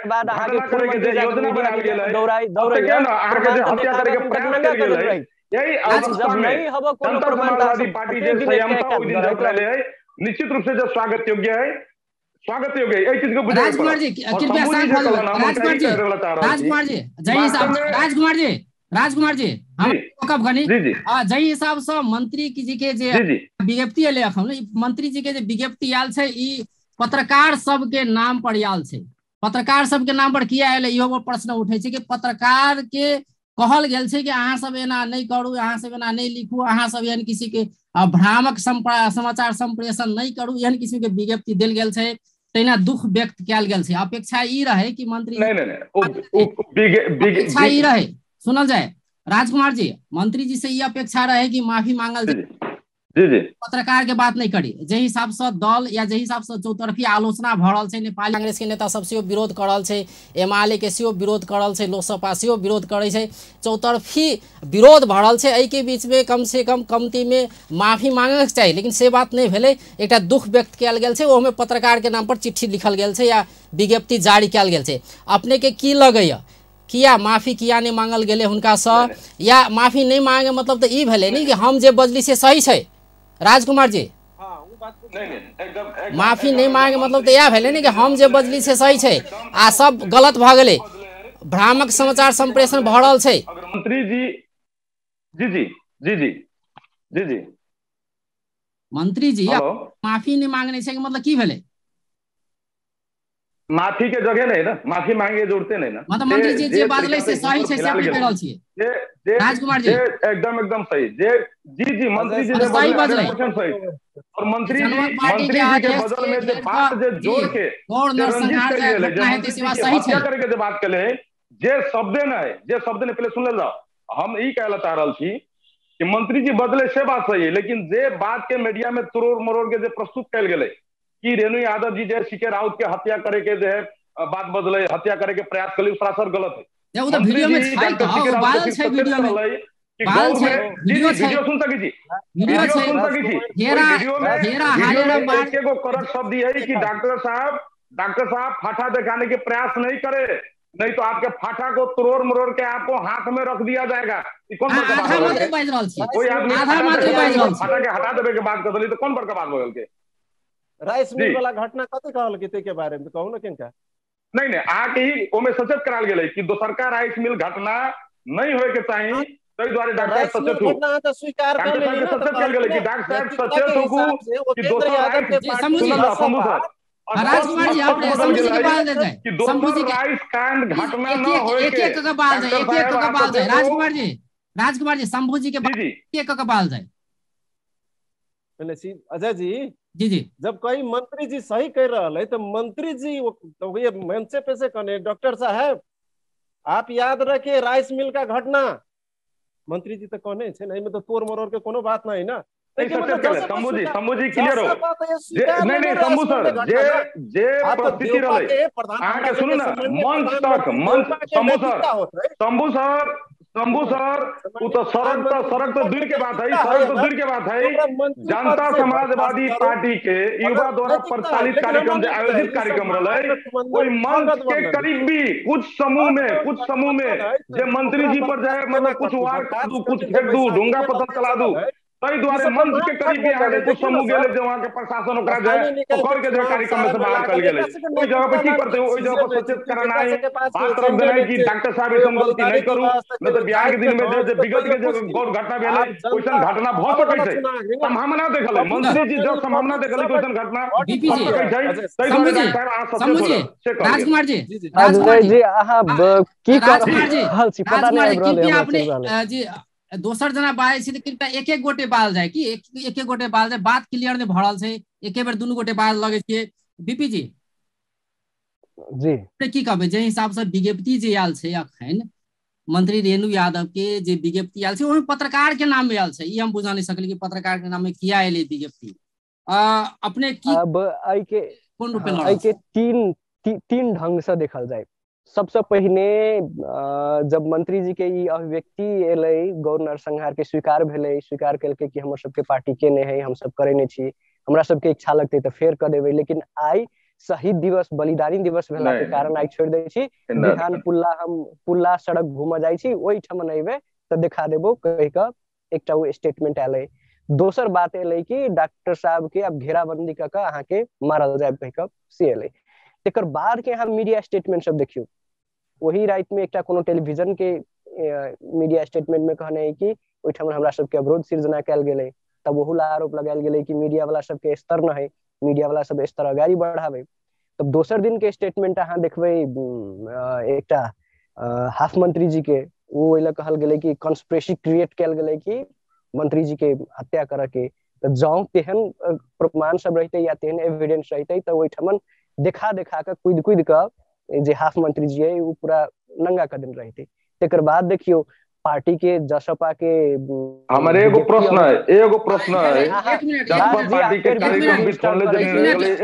[SPEAKER 2] बाद अहाँ के
[SPEAKER 3] करे के जे योजना बनायल गेल है,
[SPEAKER 2] दौड़ाई दौड़ैया
[SPEAKER 3] अहाँ के हत्या करे के प्रयास कैल गेल है। यही अवस्था में जनता समाजवादी पार्टी जे संयमता ओहि दिन जतले है निश्चित रूप से जो स्वागत योग्य है, स्वागत योग्य है। एहि चीज के बुझाइ
[SPEAKER 1] राजकुमार जी कृपया शांत हो जाओ। राजकुमार जी, राजकुमार जी जय हिसाब, राजकुमार जी, राजकुमार जी हम कब गनी जय हिसाब से मंत्री जी के जे विज्ञप्ति एले अखन, मंत्री जी के जे विज्ञप्ति आयल छै ई पत्रकार सबके नाम पर आयल छै। पत्रकार सबके नाम पर किया एलै इहो प्रश्न उठै छै कि पत्रकार के कहल गेल छै कि अहाँ सब एना नहि करू, अहाँ सब एना नहि लिखू, अहाँ सब एहन किसी के भ्रामक समाचार संप्रेषण नहि करू, एहन किसिम के विज्ञप्ति देल गेल छै। तहिना दुख व्यक्त कयल गेल छै। अपेक्षा ई रहे कि मंत्री अपेक्षा ई रहे, सुनल जाय राजकुमार जी, मंत्री जी से ई अपेक्षा रहे कि माफी मांगल जाय, पत्रकार के बात नहीं करी। जे हिसाब से दल या जे हिसाब से चौतरफी आलोचना भऽ रहल छै, नेपाली कांग्रेस के नेता सब सेहो विरोध कऽ रहल छै, एमाले के सेहो विरोध कऽ रहल छै, लोकसपा सेहो विरोध करै छै, चौतरफी विरोध भऽ रहल छै। एहिके बीचमे कम से कम कमती में माफी मांगक चाही, लेकिन से बात नहीं भेलै। एकटा दुख व्यक्त कयल गेल छै, ओहिमे पत्रकार के नाम पर चिट्ठी लिखल गेल छै या विज्ञप्ति जारी कयल गेल छै। अपने के की लगैया, किया माफी किया नहीं मांगल गेलै हुनकासँ? या माफी नहीं मांगे मतलब तऽ ई भेलै ने कि हम जे बजली से सही छै? राजकुमार जी माफी नहीं मांगे मतलब तऽ इएह भेलै ने कि हम जे बजली से सही छै आ सब गलत भऽ गेलै, भ्रामक समाचार संप्रेषण भऽ रहल छै।
[SPEAKER 3] मंत्री जी जी जी जी जी जी जी
[SPEAKER 1] मंत्री जी माफी नहीं मांगने छै के मतलब की भेलै?
[SPEAKER 3] माफी के जगह नहीं ना, माफी मांगे जरूरते नहीं ना।
[SPEAKER 1] मतलब मंत्री जी जे बाजलै से सही छै से अपने कह रहल छियै राजकुमार जी?
[SPEAKER 3] एकदम एकदम सही जे जी जी मंत्री जी
[SPEAKER 1] सही बाजलै।
[SPEAKER 3] सही। और मंत्री जी के बदल में जे बात जे जोड़ के
[SPEAKER 1] गौर नरसंहार जे घटना हेतै से बात सही छै
[SPEAKER 3] करे के जे बात केले जे शब्दे न है, जे शब्द ने पहले सुन लेल जाओ। हम ई कहला चाह रहल छी कि मंत्री जी बदले से बात सही है, लेकिन जे बात के मीडिया में तोड़ मरोड़ के जे प्रस्तुत कयल गेलै कि रेणु यादव जी जे सीके राउत के हत्या करे के जे है बात बदले, हत्या करे के प्रयास करी, सरासर गलत है।
[SPEAKER 1] वीडियो में छै त बाल छै, वीडियो में बाल छै, वीडियो छै,
[SPEAKER 3] वीडियो सुन सकै छी, वीडियो सुन सकै छी।
[SPEAKER 1] घेरा घेरा हालेरा
[SPEAKER 3] मार के एगो करेक्ट शब्द है कि डॉक्टर साहब फाटा दिखाने के प्रयास नहीं करे, नहीं तो आपके फाटा को तोड़ मरोड़ के आपको हाथ में रख दिया जाएगा। कौन बड़का बात
[SPEAKER 1] आधा मात्र बाजि रहल छी,
[SPEAKER 3] कोई आदमी
[SPEAKER 1] आधा मात्र बाजि रहल छी,
[SPEAKER 3] फाटा के हटा देबे के बात कर देली त कौन बड़का बात भऽ गेल के?
[SPEAKER 4] राइस मिल वाला घटना कथी कहल कि के बारे में कहू ना किनका?
[SPEAKER 3] नहीं नहीं अहाँके ही ओमे सचेत करायल गेलै कि दोसरका राइस मिल घटना नहीं होय के चाही, ताहि दुआरे डॉक्टर सचेत हो।
[SPEAKER 4] स्वीकार कर लेली ना,
[SPEAKER 3] सचेत कयल गेलै कि डॉक्टर साहब सचेत हो कि दोसर राइस।
[SPEAKER 1] शंभू राजकुमार जी अपने शंभू जी के बाल दे जाए, शंभू जी के
[SPEAKER 3] राइस कांड घटना न होय
[SPEAKER 1] एक एक के बाल जाए, एक एक के बाल जाए। राजकुमार जी, राजकुमार जी शंभू जी के बाल एक एक के बाल जाए।
[SPEAKER 4] अजय जी
[SPEAKER 1] जी जी
[SPEAKER 4] जब कई मंत्री जी सही कह रहा है तो मंत्री जी तो ये मंच पे से कहने डॉक्टर साहब आप याद रखिए राइस मिल का घटना, मंत्री जी तो कहने छे नहीं में तो तोड़ मरोड़ के कोनो बात नहीं ना।
[SPEAKER 3] शंभू जी, शंभू जी क्लियर हो? नहीं नहीं शंभू सर जे जे परिस्थिति रहलै अहाँ के सुनू ना, मंच तक मंच Shambhu sir, Shambhu sir, Shambhu sir उ तो सड़क तो दूर के बात है, सड़क तो दूर के बात है। जनता समाजवादी पार्टी के युवा द्वारा प्रचालित कार्यक्रम जे आयोजित कार्यक्रम रहलै ओहि मंच के करीब भी कुछ समूह में जे मंत्री जी पर जाए मतलब कुछ वार कर दू, कुछ फेंक दू, ढूंगा पत्थर चला दू, ताहि दुआरे मंच के करीब भी अहाँके कुछ समूह गेलै जे वहाँ के प्रशासन ओकरा जे पकड़ के जे कार्यक्रम में से बाहर कयल गेलै। ओहि जगह पर की करतै? ओहि जगह पर सचेत करनाइ, बात रख देनाइ कि डॉक्टर साहब एसन गलती नहीं करू, नहीं तऽ बिहार के दिन में जे विगत के जे गौर घटना भेलै ओइसन घटना भऽ सकै छै, संभावना देखल है मंत्री जी, जब संभावना देखल कि ओइसन घटना भऽ सकै छै ताहि दुआरे डॉक्टर साहब अहाँ सचेत हो से कहल।
[SPEAKER 1] राजकुमार जी,
[SPEAKER 2] राजकुमार जी अहाँ की कह रहल छी पता नहि आबि रहल है
[SPEAKER 1] अपने जी। दोसर जना बाजै छी तऽ कृपया एक एक गोटे बाजल जाय कि एक एक गोटे बाजल जाय, बात क्लियर नहि भऽ रहल छै, एके बेर दुनू गोटे बाजऽ लगै छियै। बीपी जी
[SPEAKER 2] जी
[SPEAKER 1] की कहबै, जे हिसाब से विज्ञप्ति जे आयल छै अखन मंत्री रेणु यादव के जे विज्ञप्ति आयल छै ओहिमे पत्रकार के नाम आयल छै, ई हम बुझा नहि सकली कि पत्रकार के नाम में किया एलै विज्ञप्ति। अपने की
[SPEAKER 2] अब एहि के
[SPEAKER 1] कोन रूपे
[SPEAKER 2] एहि के तीन ढंग से देखल जाय। सबसे पहिने जब मंत्री जी के ई अभिव्यक्ति एलै, गौर नरसंहार के स्वीकार भेलै, स्वीकार केलकै कि हमर सबके पार्टी के नहि है, हम सब करै नहि छी, हमरा सबके इच्छा लगतै तऽ फेर कऽ देबै, लेकिन आइ शहीद दिवस बलिदानी दिवस भेला के कारण आइ छोड़ि दै छी, बिहान पुल्ला हम पुल्ला सड़क घूमऽ जाइ छी ओहिठाम एबै तऽ देखा देबो कहि कऽ एकटा ओ स्टेटमेंट एलै। दोसर बात एलै कि डॉक्टर साहब के आब घेराबंदी कऽ कऽ अहाँके मारल जायब कहि कऽ से एलै। तकर बाद के अहाँ मीडिया स्टेटमेंट सब देखियौ, वही राति में एकटा कोनो टेलीविजन के मीडिया स्टेटमेंट में कहने है कि ओहिठाम हमरा सबके अवरोध सृजना कयल गेलै, तब ओहू ला आरोप लगायल गेलै कि मीडिया वाला सबके स्तर न है। मीडिया वाला सब स्तर अगाडि बढ़ाबै। तब दोसर दिन के स्टेटमेंट अहाँ देखबै एकटा हाफ मंत्री जी के, ओ ओहि लए कहल गेलै कि कॉन्स्पिरेसी क्रिएट कयल गेलै कि मंत्री जी के हत्या करऽ के। तऽ जँ तेहन प्रमाण सब रहितै या तेहन एविडेंस रहितै तऽ ओहिठमन देखा देखा कऽ कुदि कुदि कऽ जे हाफ मंत्री जी है ओ पूरा नंगा कऽ देने रहितै। तकर बाद देखियौ पार्टी के जसपा के
[SPEAKER 3] हमर एगो प्रश्न है, एगो प्रश्न है, जसपा पार्टी के कार्यक्रम बिथोनले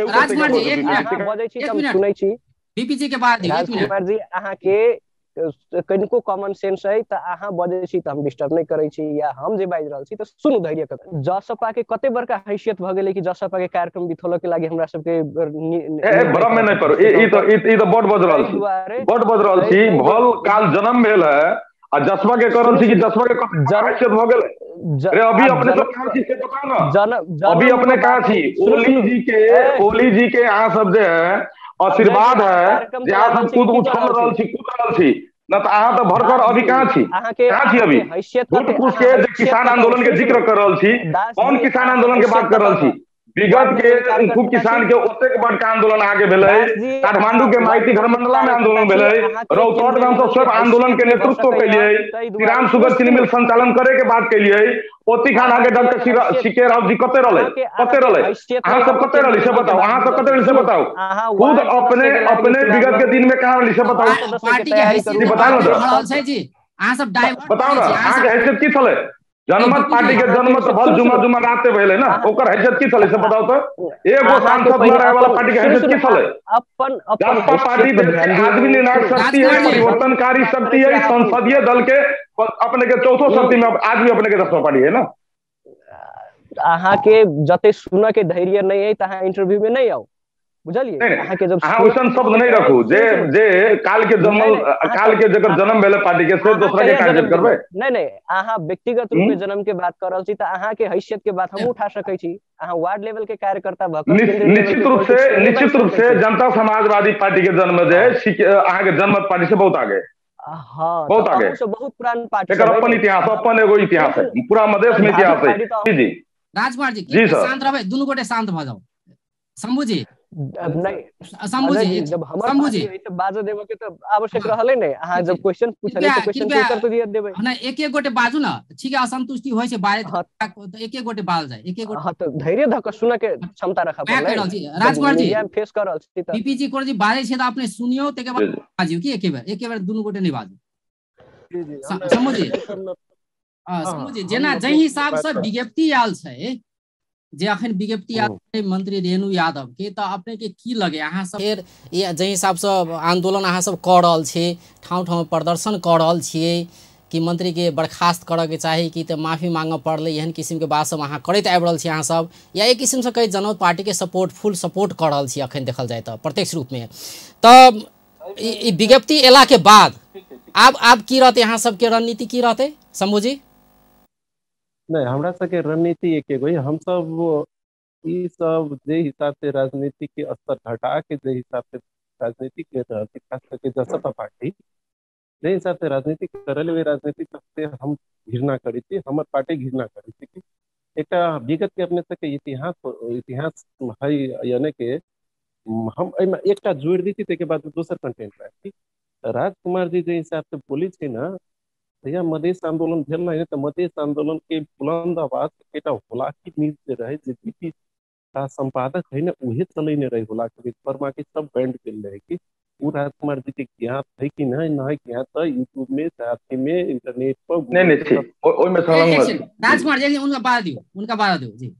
[SPEAKER 1] राजकुमार जी एक मिनट
[SPEAKER 2] बजै छी हम सुनै छी,
[SPEAKER 1] बीपी जी के बाद
[SPEAKER 2] राजकुमार जी अहाँ के कनिको कॉमन सेंस है तऽ अहाँ बजै छी तऽ हम डिस्टर्ब नहि करै छी, या हम जे बाजि रहल छी तऽ सुनू धैर्य के। जसपा के कते बड़का हैसियत भऽ गेलै कि जसपा के कार्यक्रम बिथोलऽ के लागि हमरा सबके
[SPEAKER 3] भ्रम में नहि पड़ू। ई तऽ बड बज रहल छी, बड बज रहल छी। भल काल जन्म भेल है आ जसपा के करल छी कि जसपा के हैसियत भऽ गेलै। अरे अभी अपने सब कहाँ छी से बताउ ना, अभी अपने कहाँ छी? ओली जी के, ओली जी के अहाँ सब जे है आशीर्वाद है जे अहाँ सब कूद उछल रहल छी, कूद रहल छी न तऽ अहाँ तऽ भरकर अभी कहाँ छी, कहाँ छी अभी? भूत पुष के जे किसान आंदोलन के जिक्र कर रहल छी, कौन किसान आंदोलन के बात कर रहल छी? विगत के खूब किसान के ओतेक बड़का आंदोलन आगे भेलै, काठमांडू के माइती घरमंडला में आंदोलन भेलै, रौतहट में हमसब सब आंदोलन के नेतृत्व केलियै, श्रीराम सुगर चीनी मिल संचालन करे के बात केलियै। ओती खान अहाँके डॉक्टर सी के राव जी कते रहलै, कते रहलै? अहाँ सब कते रहलै से बताउ, अहाँ सब कते रहलै से बताउ। खुद अपने अपने विगत के दिन में कहाँ रहलै से बताउ, बताउ
[SPEAKER 1] ना जी। अहाँ सब
[SPEAKER 3] बताउ ना अहाँके हैसियत की छलै? जनमत पार्टी के जनमत भल जुमा जुमा राते भेलै ना, ओकर हैसियत की छलै से बताउ तऽ? एगो सांसद न रहे वाला पार्टी के हैसियत की छलै?
[SPEAKER 2] अपन अपन
[SPEAKER 3] जसपा पार्टी आदमी निर्णायक शक्ति है, परिवर्तनकारी शक्ति है, संसदीय दल के अपने के चौथो शक्ति में आज भी अपने के जसपा पार्टी है ना।
[SPEAKER 2] अहाँ के जते सुनऽ के धैर्य नहीं है तऽ अहाँ इंटरव्यू में नहीं आउ, बुझलियै? अहाँ के जब
[SPEAKER 3] अहाँ ओइसन शब्द नहीं रखू जे जे काल के जन्म, काल के जकर जन्म भेलै पार्टी के से दोसरा के टारगेट करबै।
[SPEAKER 2] नहीं नहीं, अहाँ व्यक्तिगत रूप में जन्म के बात कर रहल छी तऽ अहाँ के हैसियत के बात हम उठा सकै छी। अहाँ वार्ड लेवल के कार्यकर्ता भऽ
[SPEAKER 3] कऽ निश्चित रूप से, निश्चित रूप से जनता समाजवादी पार्टी के जन्म जे अहाँ के जनमत पार्टी से बहुत आगे,
[SPEAKER 2] हाँ
[SPEAKER 3] बहुत आगे,
[SPEAKER 2] बहुत पुरान पार्टी,
[SPEAKER 3] एकर अपन इतिहास, अपन एगो इतिहास है, पूरा मधेश में इतिहास है। जी जी
[SPEAKER 1] राजकुमार जी शांत रहबै, दुनू गोटे शांत भऽ जाउ। शंभू जी
[SPEAKER 2] शंभू जी जब हमर शंभू जी बाजऽ देबऽ के तऽ आवश्यक रहलै नहि, अहाँ जब क्वेश्चन पूछलियै तऽ क्वेश्चन के उत्तर तऽ दिअ देबै।
[SPEAKER 1] नहि एक एक गोटे बाजू ना, ठीक है? असंतुष्टि होइ छै बाजै तऽ एक एक गोटे बाजल जाय, एक एक गोटे।
[SPEAKER 2] हां तऽ धैर्य धऽ कऽ सुनऽ के क्षमता राखऽ पड़लै।
[SPEAKER 1] राजकुमार जी
[SPEAKER 2] हम फेस कर रहल छी तऽ
[SPEAKER 1] बीपी जी कोन जी बाजै छै तऽ अपने सुनियौ, तकर बाद बाजियौ की एके बेर, एके बेर दुनू गोटे नहि बाजू।
[SPEAKER 4] जी जी
[SPEAKER 1] शंभू जी, शंभू जी जेना जाहि हिसाब से विज्ञप्ति आयल छै, जे अखन विज्ञप्ति आयल मंत्री रेणु यादव के, तऽ अपने के की लगे? अहाँ सब फेर जाहि हिसाबसँ आंदोलन अहाँ सब कऽ रहल छी, ठाउँ ठाउँ प्रदर्शन कऽ रहल छियै कि मंत्री के बर्खास्त करऽ के चाही कि तऽ माफी मांगऽ पड़लै, एहन किसिम के बात सब अहाँ करैत आबि रहल छी अहाँ सब, या एक किसिमसँ कहै जनमत पार्टी के सपोर्ट, फुल सपोर्ट कऽ रहल छी अखन देखल जाय तऽ प्रत्यक्ष रूपमे। तऽ ई विज्ञप्ति एला के बाद आब आब की रहतै अहाँ सबके रणनीति, की रहतै शंभू जी?
[SPEAKER 4] नहीं, हमरा सबके रणनीति एक एगो, हम सब ई सब जे हिसाब से राजनीति के स्तर घटा के जे हिसाब से राजनीति कर रहल छै, खास करके जसपा पार्टी जे हिसाब से राजनीति करल, ओहि राजनीति सबसे हम घृणा करै छी, हमर पार्टी घृणा करै छी। कि एकटा विगत के अपने सबके इतिहास इतिहास है, यानी के हम एहिमे एकटा जोड़ि दै छी ताहिके बाद दोसर कंटेंट राखी। राजकुमार जी जे हिसाब से बोलै छै ना, भैया मधेश आंदोलन भेल नहीं तऽ मधेश आंदोलन के बुलंद आवाज एकटा होलाकी न्यूज जे रहे, जे बीपी संपादक है ना उहे चलेने रहे होलाकी न्यूज पर, बाकी सब बैंड गेल रहे। कि उ राजकुमार जी के ज्ञात है कि नहीं नहीं ज्ञात है, यूट्यूब में साथी में इंटरनेट पर
[SPEAKER 3] नहीं नहीं ठीक ओहि में संलग्न।
[SPEAKER 1] राजकुमार जी उनका बात दियो, उनका बात दियो जी।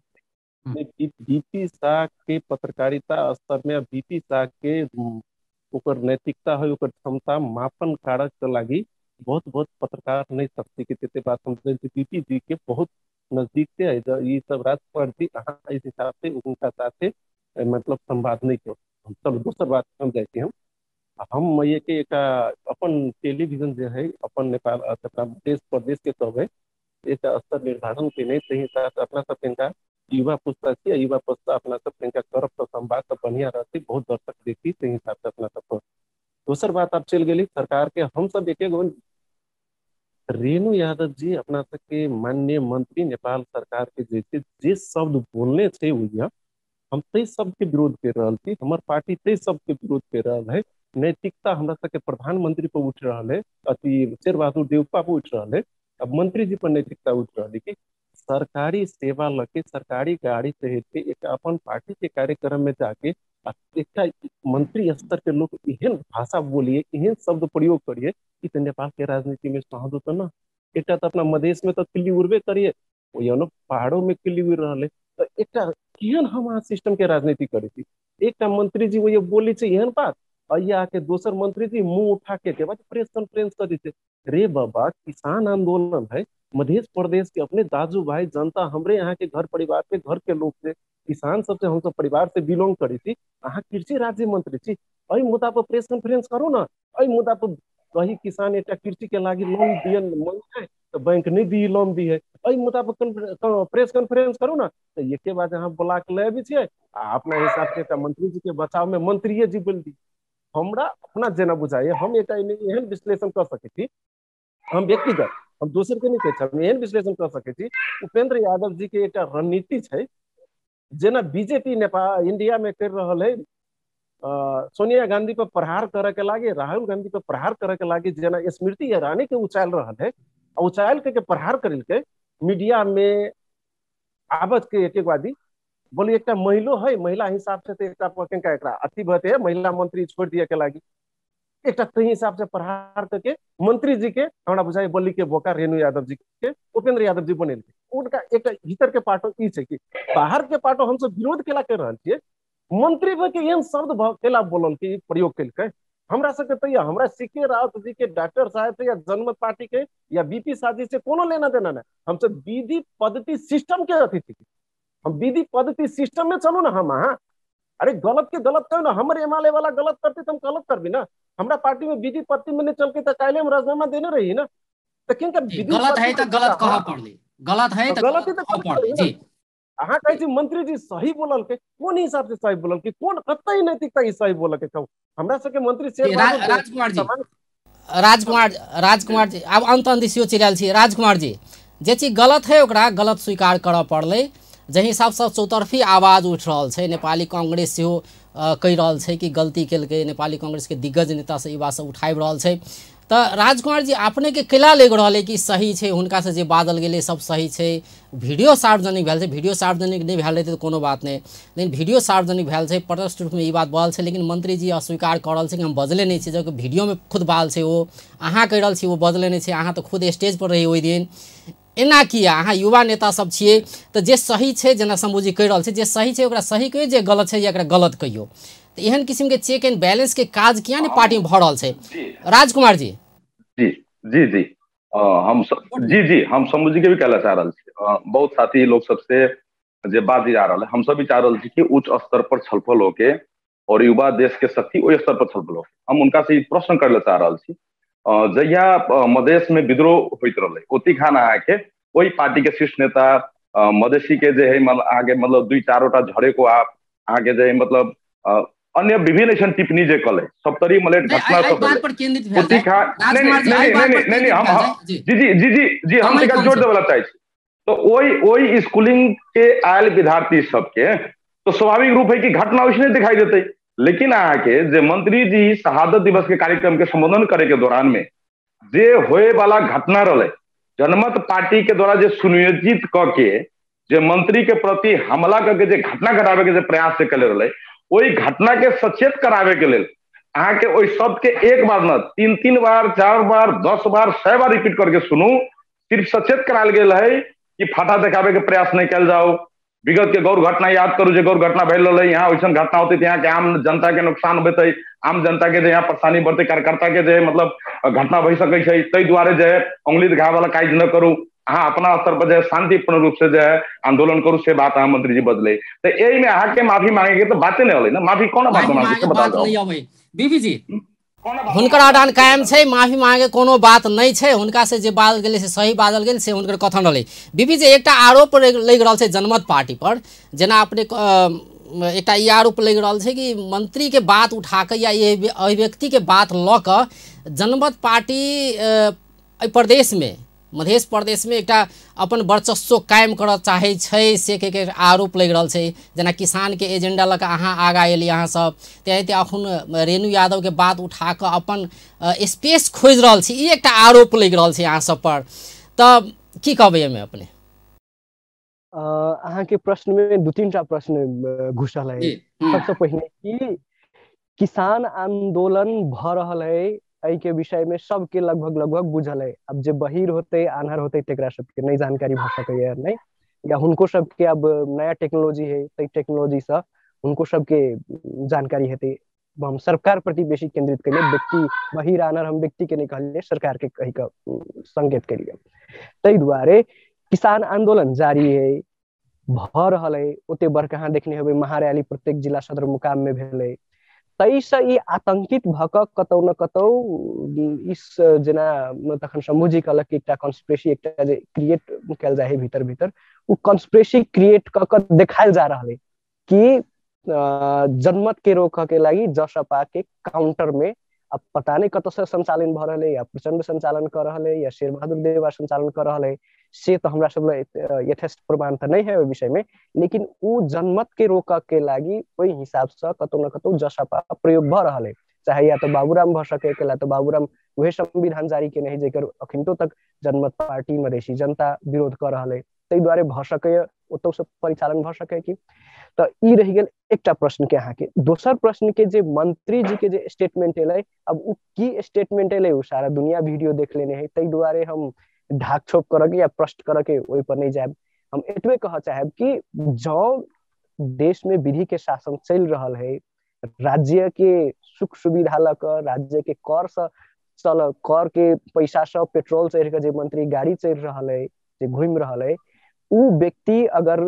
[SPEAKER 4] बीपी शाह के पत्रकारिता स्तर में बीपी शाह के ओकर नैतिकता है, ओकर क्षमता मापन कारक के लागि बहुत बहुत पत्रकार नहीं सकते कि तेते बात हम बीपी जी के बहुत नजदीक से ये सब राजकुमार जी अहाँ इस हिसाब से उनका साथे मतलब संवाद नहीं करो। हम सब दोसर बात हम जाइ छी, हम ये के एक अपन टेलीविजन जे है अपन नेपाल अपना देश प्रदेश के कहबै एक स्तर निर्धारण केने ताहि हिसाब से अपना सब इनका युवा पुस्ता छी, युवा पुस्ता अपना सब इनका करब तऽ संवाद तऽ बढ़िया रहती, बहुत दर्शक देखी ताहि हिसाब से अपना सब। दोसर बात आप चलि गेली सरकार के, हम सब एक एगो रेणु यादव जी अपना सबके माननीय मंत्री नेपाल सरकार के जे जे शब्द बोलने छै, हम ताहि सबके विरोध कर रहल छी, हमर पार्टी ताहि सबके विरोध कर रहल है। नैतिकता हमरा सबके प्रधानमंत्री पर उठि रहल है, अथी शेरबहादुर देउपा पर उठि रहल है, अब मंत्री जी पर नैतिकता उठि रहल है कि सरकारी सेवा लके सरकारी गाड़ी सहित के एक अपन पार्टी के कार्यक्रम में जाके एकटा मंत्री स्तर के लोग एहन भाषा बोलिए, एहन शब्द प्रयोग करिए कि तो नेपाल के राजनीति में सहादो तो ना। एकटा तो अपना मधेश में तो किल्ली उड़बे करिए, ओनो पहाड़ों में किल्ली उड़ रहा है, तो एकटा केहन हम अहाँ सिस्टम के राजनीति करै छी। एकटा मंत्री जी वो बोली छै एहन बात, और ये आके दोसर मंत्री जी मुंह उठा के बाद प्रेस कॉन्फ्रेंस कर देते। रे बाबा, किसान आंदोलन है, मध्य प्रदेश के अपने दाजू भाई जनता हमरे यहाँ के घर परिवार के घर के लोग से किसान सबसे हम सब परिवार से बिलोंग करै छी, अहाँ कृषि राज्य मंत्री छी, एहि मुद्दा पर प्रेस कॉन्फ्रेंस करू ना, एहि मुद्दा पर कही किसान एक कृषि के लागी लोन दिए मांगे तो बैंक नहीं दी लोन दी है, एहि मुद्दा पर प्रेस कॉन्फ्रेंस करू ना। तो एक बात अहाँ बोला के ले अबै छियै आ अपना हिसाब से एकटा मंत्री जी के बचाव में मंत्रिये जी बोल दी। हमरा अपना जेना बुझाइए, हम एकटा एहन विश्लेषण कऽ सकै छी, हम व्यक्तिगत, हम दोसर के नहीं कहै छी, हम एहन विश्लेषण कऽ सकै छी। उपेंद्र यादव जी के एकटा रणनीति छै, जेना बीजेपी नेपाल इंडिया में कर रहल है, सोनिया गांधी पर प्रहार करे के लागे, राहुल गांधी पर प्रहार करे के लागे, जेना स्मृति ईरानी के उचाल रहल है, उचाल के प्रहार करलकै मीडिया में आबत के एक एक वादी बोली एकटा महिलो है, महिला हिसाब से तो एकटा एकरा अथी भते है, महिला मंत्री छोड़ दिए के लागी एकटा तही हिसाब से प्रहार करके मंत्री जी के हमरा बुझाइ बोली के बोका रेणु यादव जी के उपेंद्र यादव जी बनेलकै। उनका एकटा भीतर के पाटो ई छै कि बाहर के पाटो हमसब विरोध केला कर रहल छियै, मंत्री के एहन शब्द केला बोलल के प्रयोग केलकै। हमरा सबके तऽ हमरा सी के राउत जी के डॉक्टर साहब से या जनमत पार्टी के या बीपी साजी से कोनो लेना देना नहीं, हमसब विधि पद्धति सिस्टम के अथी थी, हम विधि पद्धति सिस्टम में चलू ना हम अहाँ। अरे गलत के गलत कहो ना, हमर एमाले वाला गलत करते तो हम गलत करबी ना, हमरा पार्टी में विधि पद्धति में नहीं चलके तो काल्हि हम राजीनामा देने रही ना। तो किनका
[SPEAKER 1] गलत है तो गलत कहऽ पड़लै, गलत है तो गलत कहऽ पड़लै जी।
[SPEAKER 4] अहाँ कहै छी मंत्री जी सही बोललकै, कोन हिसाब से सही बोललकै, कोन कतै नैतिकता ई सही बोललकै कहू। हमरा सबके मंत्री से
[SPEAKER 1] राजकुमार जी, राजकुमार जी आब अंत अंत दिस चलि आयल छी। राजकुमार जी, जे चीज गलत है ओकरा गलत स्वीकार करऽ पड़लै, जाहि हिसाबसँ चौतरफी आवाज उठि रहल छै। नेपाली कांग्रेस सेहो कहि रहल छै कि गलती केलकै, नेपाली कांग्रेसके दिग्गज नेता सब ई बात सब उठाबि रहल छै। तऽ राजकुमार जी, अपनेके केला लागि रहल है कि सही छै, हुनकासँ जे बाजल गेलै सब सही छै, वीडियो सार्वजनिक भेल छै, वीडियो सार्वजनिक नहि भेल रहतै तऽ कोनो बात नहि, लेकिन वीडियो सार्वजनिक भेल छै, प्रष्ट रूपमे ई बात बजल छै, लेकिन मंत्री जी अस्वीकार कऽ रहल छै कि हम बजले नहि छी, जबकि वीडियोमे खुद बाजल छै ओ, अहाँ कहि रहल छी ओ बजले नहि छै, अहाँ तऽ खुद स्टेज पर रही ओहि दिन। एना किया? अहाँ युवा नेता सब छियै तऽ जे सही छै, जेना शंभूजी कहि रहल छै, जे सही छै ओकरा सही कहियौ, जे गलत छै एकरा गलत कहियौ। तऽ एहन किसिमके चेक एंड बैलेंस के काज किया नहि पार्टी में भऽ रहल छै? राजकुमार जी।
[SPEAKER 3] जी जी जी, हम जी जी हम शंभूजी के भी कहला चाह रहल छी, बहुत साथी लोग सबसे जे बात जा रहल है, हम सब भी चाह रहल छी कि उच्च स्तर पर छलफल होके और युवा देश के शक्ति ओहि स्तर पर छलफल होके। हम उनका से प्रश्न करे ला चाह रहल छी, जहिया मधेश में विद्रोह होइत रहलै ओती खान अहाँके ओहि पार्टी के शीर्ष नेता मधेसी के जे है अहाँके मतलब दुई चारोटा झरे को आप अहाँके जे है मतलब अन्य विभिन्न ऐसन टिप्पणी जे कले सप्तरी मलेट घटना सब नहीं हम जी जी जी जी जी हम तनिका जोड़ देबला चाहै छी। तो ओहि ओहि स्कूलिंग के आयल विद्यार्थी सबके तो स्वाभाविक रूप है कि घटना वैसने दिखाई देते, लेकिन अहाँके जे मंत्री जी शहादत दिवस के कार्यक्रम के संबोधन करे के दौरान में जे होए वाला घटना रहलै, जनमत पार्टी के द्वारा जे सुनियोजित क के जे मंत्री के प्रति हमला करके जे घटना घटावे के जे प्रयास से कले रहलै, ओहि घटना के सचेत करावे के लेल अहाँके ओहि शब्द के एक बार न तीन तीन बार 4 बार 10 बार 100 बार रिपीट करके सुनू, सिर्फ सचेत करायल गेल है कि फाटा देखावे के प्रयास नहीं कयल जाओ, विगत के गौर घटना याद करू जे गौर घटना भेल रहलै, यहाँ वैसन घटना होते यहाँ के आम जनता के नुकसान होतै, आम जनता के जे यहाँ परेशानी बढ़तै, कार्यकर्ता के जे मतलब घटना भऽ सकै छै, ताहि दुआरे जे उंगली दिखावे वाला काज न करू, अहाँ अपना स्तर पर जे शांतिपूर्ण रूप से जे है आंदोलन करू, से बात अहाँ मंत्री जी बदले। तो एहि में अहाँ के माफी मांगे के तो बाते नहीं होलै ना, माफी कोना बात मांगे
[SPEAKER 1] बात नहीं अबै। बीबी जी, हुनकर अडान कायम छै, माफी मांगे कोनो बात नहीं छै, हुनका से जे बाजल गेलै से सही बाजल गेल, से हुनकर कथन रहलै। बीबी जी, एकटा आरोप लागि रहल छै जनमत पार्टी पर, जेना अपने एकटा ई आरोप लागि रहल छै कि मंत्री के बात उठा कऽ या अभिव्यक्ति के बात लऽ कऽ जनमत पार्टी एहि प्रदेशमे मधेश प्रदेशमे एकटा अपन वर्चस्व कायम करऽ चाहै छै से के आरोप लागि रहल छै। जेना किसानके एजेंडा लऽ कऽ अहाँ आगाँ एलियै अहाँ सब, तेनाहिते अखन रेणु यादवके बात उठा कऽ अपन स्पेस खोजि रहल छी, ई एकटा आरोप लागि रहल छै अहाँ सब पर, तऽ की कहबै एहिमे अपने?
[SPEAKER 2] अहाँके प्रश्नमे 2-3 टा प्रश्न घुसल है। सबसँ पहिने कि किसान आंदोलन भऽ रहल है एहि के विषय में सबके लगभग लगभग बुझल है। अब जे बहिर होते आन्हर होते तेकरा सबके नहीं जानकारी भऽ सकैया नहीं, या हुनको सबके अब नया टेक्नोलॉजी है ताहि टेक्नोलॉजी से हुनको सबके जानकारी हेतै। हम सरकार प्रति बेसी केंद्रित करिए, व्यक्ति बहिर आन्हर हम व्यक्ति के नहीं कहलिए, सरकार के कही के संकेत करिए। ताहि दुआरे किसान आंदोलन जारी है, भऽ रहल है। ओते बड़का अहाँ देखने हेबै महारैली प्रत्येक जिला सदरमुकाम में भेलै। ताहिसँ ई आतंकित भऽ कऽ कतौ ने कतौ इस जेना तखन शंभूजी कहलक कि एकटा कॉन्स्पिरेसी एकटा जे क्रिएट कयल जाइ है भीतर भीतर, ओ कॉन्स्पिरेसी क्रिएट कऽ कऽ देखायल जा रहल है कि जनमत के रोकऽ के लागि जसपा के काउंटर में अब पता नहीं कतऽ से संचालन भऽ रहल है, या प्रचंड संचालन कऽ रहल है या शेरबहादुर देवा संचालन कऽ रहल है, से तऽ हमरा सब यथेष्ट प्रमाण तऽ नहीं है ओहि विषय में, लेकिन ओ जनमत के रोकऽ के लागि ओहि हिसाब से कतौ न कतौ जसपा प्रयोग भऽ रहल है। चाहे या तो बाबूराम भऽ सके, या तो बाबूराम वह संविधान जारी केने है जेकर अखिनतो तक जनमत पार्टी मधेसी जनता विरोध कऽ रहल है, ताहि दुआरे भऽ सकैए ओतौ से परिचालन भऽ सकै कि। तऽ ई रहि गेल एकटा प्रश्न के अहाँके। दोसर प्रश्न के जे मंत्री जी के जे स्टेटमेंट एलै, अब ओ की स्टेटमेंट एलै ओ सारा दुनिया वीडियो देख लेने है, ताहि दुआरे हम ढाक छोप करऽ के या प्रश्न करऽ के ओहि पर नहीं जायब। हम एतबे कहऽ चाहब कि जँ देश में विधि के शासन चलि रहल है, राज्य के सुख सुविधा लऽ कऽ, राज्य के कर से चल, कर के पैसा से पेट्रोल चढ़ि कऽ जे मंत्री गाड़ी चढ़ि रहल है, जे घूमि रहल है, उ व्यक्ति अगर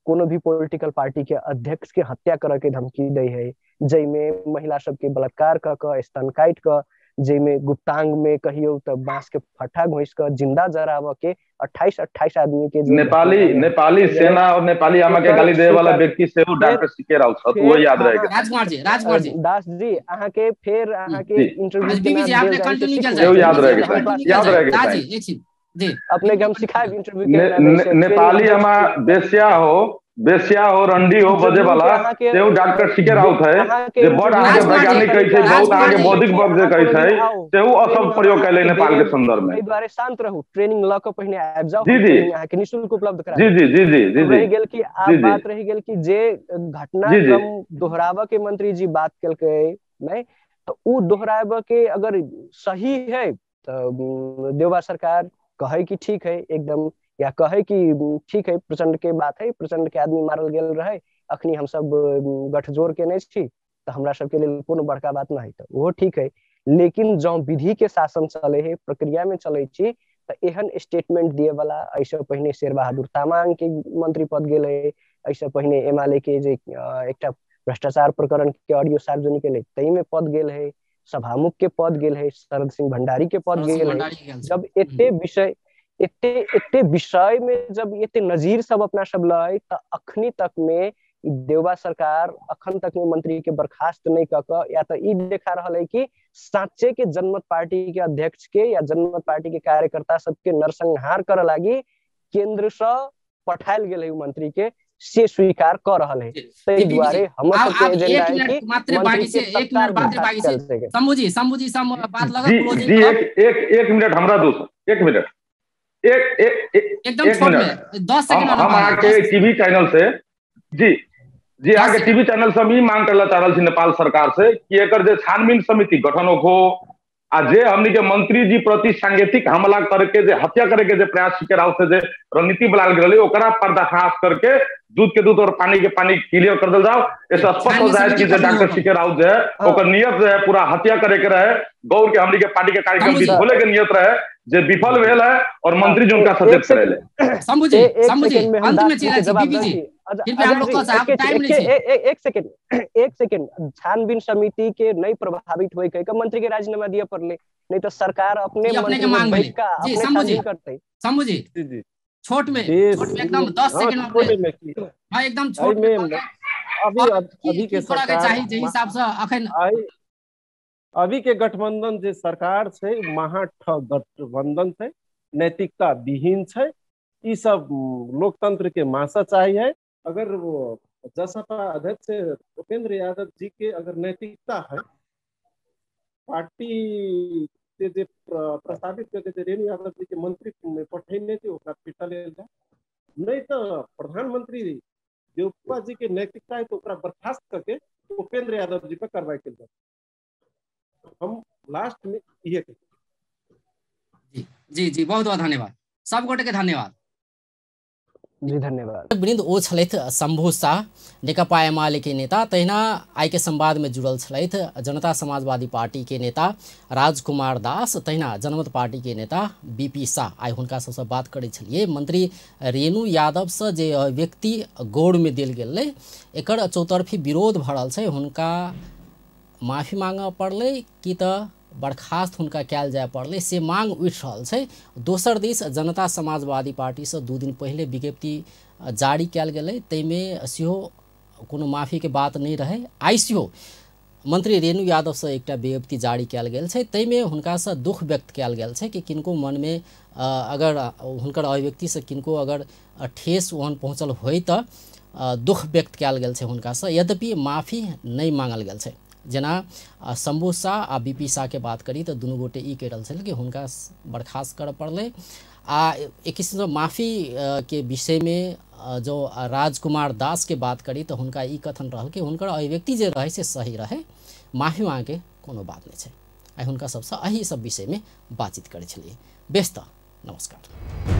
[SPEAKER 2] कोनो भी पॉलिटिकल पार्टी के अध्यक्ष के हत्या करऽ के धमकी दै है, जाहिमे महिला सबके बलात्कार कऽ कऽ स्तन काटि कऽ, जाहिमे गुप्तांग में कहियो तऽ बांस के फट्ठा घोसि कऽ जिंदा जराबऽ के 28-28 आदमी के
[SPEAKER 3] नेपाली नेपाली सेना और नेपाली आमा के गाली देवे वाला व्यक्ति सेहो डॉक्टर सीके राउत छथि, वो याद रहेगा।
[SPEAKER 1] राजकुमार जी, राजकुमार जी
[SPEAKER 2] दास जी अहाँ के फेर अहाँ के इंटरव्यू
[SPEAKER 1] बीबी आपने कंटिन्यू कर
[SPEAKER 3] जाए, याद रहेगा, याद रहेगा
[SPEAKER 1] जी, जी
[SPEAKER 2] अपने के हम सिखाएब इंटरव्यू के।
[SPEAKER 3] नेपाली आमा बेस्या हो, बेस्या हो, रंडी हो बजे वाला सेहो डॉक्टर सीके राउत है, जे बड़ अहाँ के वैज्ञानिक कहै छै, बहुत अहाँ के बौद्धिक वर्ग जे कहै छै, सेहो अशब्द प्रयोग कैले नेपाल के संदर्भ में।
[SPEAKER 2] एहि दुआरे शांत रहू, ट्रेनिंग लऽ कऽ पहिने आबि जाउ,
[SPEAKER 3] जी जी
[SPEAKER 2] अहाँ के निःशुल्क उपलब्ध करा
[SPEAKER 3] जी जी जी जी जी
[SPEAKER 2] रहि गेल कि आब बात रहि गेल कि जे घटनाक्रम दोहराबऽ के मंत्री जी बात केलकै नहि, तऽ ओ दोहराबऽ के अगर सही है तऽ देवा सरकार कहै कि ठीक है एकदम, या कहे कि ठीक है प्रचंड के बात है, प्रचंड के आदमी मारल गेल रहे, अखनी हम सब गठजोड़ के नहीं छी तऽ हमरा सबके लेल कोनो बड़का बात नहीं, तऽ ओहो ठीक है। लेकिन जँ विधि के शासन चले है, प्रक्रिया में चले छी, तऽ एहन स्टेटमेंट दिए वाला, एहिसँ पहिने शेरबहादुर तामाङ के मंत्री पद गेल है, एहिसँ पहिने एमाले के जे एकटा भ्रष्टाचार प्रकरण के ऑडियो सार्वजनिक केले ताहिमे पद गेल है, सभामुख के पद गेल है, शरद सिंह भंडारी के पद गेल है। जब एते विषय एते एते विषय में जब एते नजीर सब अपना सब लय, तऽ अखनी तक में देवबा सरकार अखन तक में मंत्री के बर्खास्त नहीं कऽ कऽ या तऽ ई देखा रहल है कि साँचे के जनमत पार्टी के अध्यक्ष के या जनमत पार्टी के कार्यकर्ता सबके नरसंहार करऽ लागी केंद्र से पठायल गेल है मंत्री के, से स्वीकार कऽ रहल है। ताहि दुआरे हमर सबके एजेंडा है कि
[SPEAKER 1] मात्र बाकी से एक मिनट मात्र बाकी से शंभूजी, शंभूजी सब बात लगत क्लोजिंग
[SPEAKER 3] जी एक मिनट हमरा दोस्त, एक मिनट, एक एक
[SPEAKER 1] एकदम छोट में 10 सेकंड।
[SPEAKER 3] हम अहाँके टीवी चैनल से जी जी अहाँके टीवी चैनल से हम ई मांग करला चाह रहल छी नेपाल सरकार से कि एकर जे छानबीन समिति गठन हो आ जे हमनी के मंत्री जी प्रति सांकेतिक हमला करके जे हत्या करे के जे प्रयास सीके राउत से जे रणनीति बनाल गेल रहे ओकरा पर्दाफाश करके दूध के दूध और पानी के पानी क्लियर कर दिल जाओ। ऐसा स्पष्ट हो जाए कि जे डॉक्टर सीके राउत जे है ओकर नियत जे है पूरा हत्या करे के रहे, गौर के हमनी के पार्टी के कार्यक्रम खोले के नियत रहे जे विफल भेल है और मंत्री जी उनका सचेत करेले।
[SPEAKER 1] शंभूजी, शंभूजी अंत में चीज बीबी जी कृपया हम लोग को साहब टाइम नहीं है।
[SPEAKER 2] एक सेकंड, छानबीन समिति के नहीं प्रभावित होई कह के मंत्री के राजीनामा दिए पड़ले, नहीं तो सरकार अपने
[SPEAKER 1] अपने के मांग भेलै जी। शंभूजी, शंभूजी
[SPEAKER 4] जी
[SPEAKER 1] छोट में एकदम 10 सेकंड में, हां एकदम छोट में
[SPEAKER 4] अभी अभी के सरकार
[SPEAKER 1] चाही जे हिसाब से अखन
[SPEAKER 4] अभी के गठबंधन जे सरकार छै महाठग गठबंधन छै। नैतिकता विहीन छै। ई सब लोकतंत्र के मासा चाहिए। अगर वो जसपा अध्यक्ष उपेंद्र यादव जी के अगर नैतिकता है, पार्टी के जे प्रस्तावित करके जे रेणु यादव जी के मंत्री में पठेने थे ओकरा फिरता लेल जाए, नहीं तो प्रधानमंत्री देउपा जी के नैतिकता है तो ओकरा बर्खास्त करके उपेंद्र यादव जी पर कार्रवाई कल जाए। हम लास्ट में ये
[SPEAKER 1] जी जी जी बहुत बहुत धन्यवाद, सब गोटे के धन्यवाद
[SPEAKER 2] जी, धन्यवाद।
[SPEAKER 1] वृंद ओ छलथि शंभू शाह, नेकपा एमाले के नेता, तहिना आइ के संवाद में जुड़ल छलथि जनता समाजवादी पार्टी के नेता राजकुमार दास, तहिना जनमत पार्टी के नेता बीपी शाह। आइ हुनका सबसँ बात करै छलियै। मंत्री रेणु यादव से जे व्यक्ति गौड़ में देल गेलै एकर चौतरफी विरोध भऽ रहल छै, हुनका माफी मांगऽ पड़लै कि तऽ बर्खास्त हुनका कयल जाय पड़लै, से मांग उठि रहल छै। दोसर दिस जनता समाजवादी पार्टीसँ 2 दिन पहिले विज्ञप्ति जारी कयल गेलै, ताहिमे सेहो कोनो माफीके बात नहि रहै। आइ सेहो मंत्री रेणु यादवसँ एकटा विज्ञप्ति जारी कयल गेल छै, ताहिमे हुनकासँ दुख व्यक्त कयल गेल छै कि किनको मनमे अगर हुनकर अभिव्यक्तिसँ किनको अगर ठेस ओहन पहुँचल होइ तऽ दुख व्यक्त कयल गेल छै हुनकासँ, यद्यपि माफी नहि मांगल गेल छै। जेना शंभू शाह आ बीपी शाह के बात करी तऽ दुनू गोटे ई कहि रहल छल कि हुनका बर्खास्त करऽ पड़लै। आ एक किसिमसँ माफी के विषयमे जो राजकुमार दास के बात करी तऽ हुनका ई कथन रहल कि हुनकर अभिव्यक्ति जे रहै से सही रहै, माफी मांगके कोनो बात नहि छै। आइ हुनका सबसँ एहि सब विषयमे बातचीत करै छलियै। बेस तऽ नमस्कार।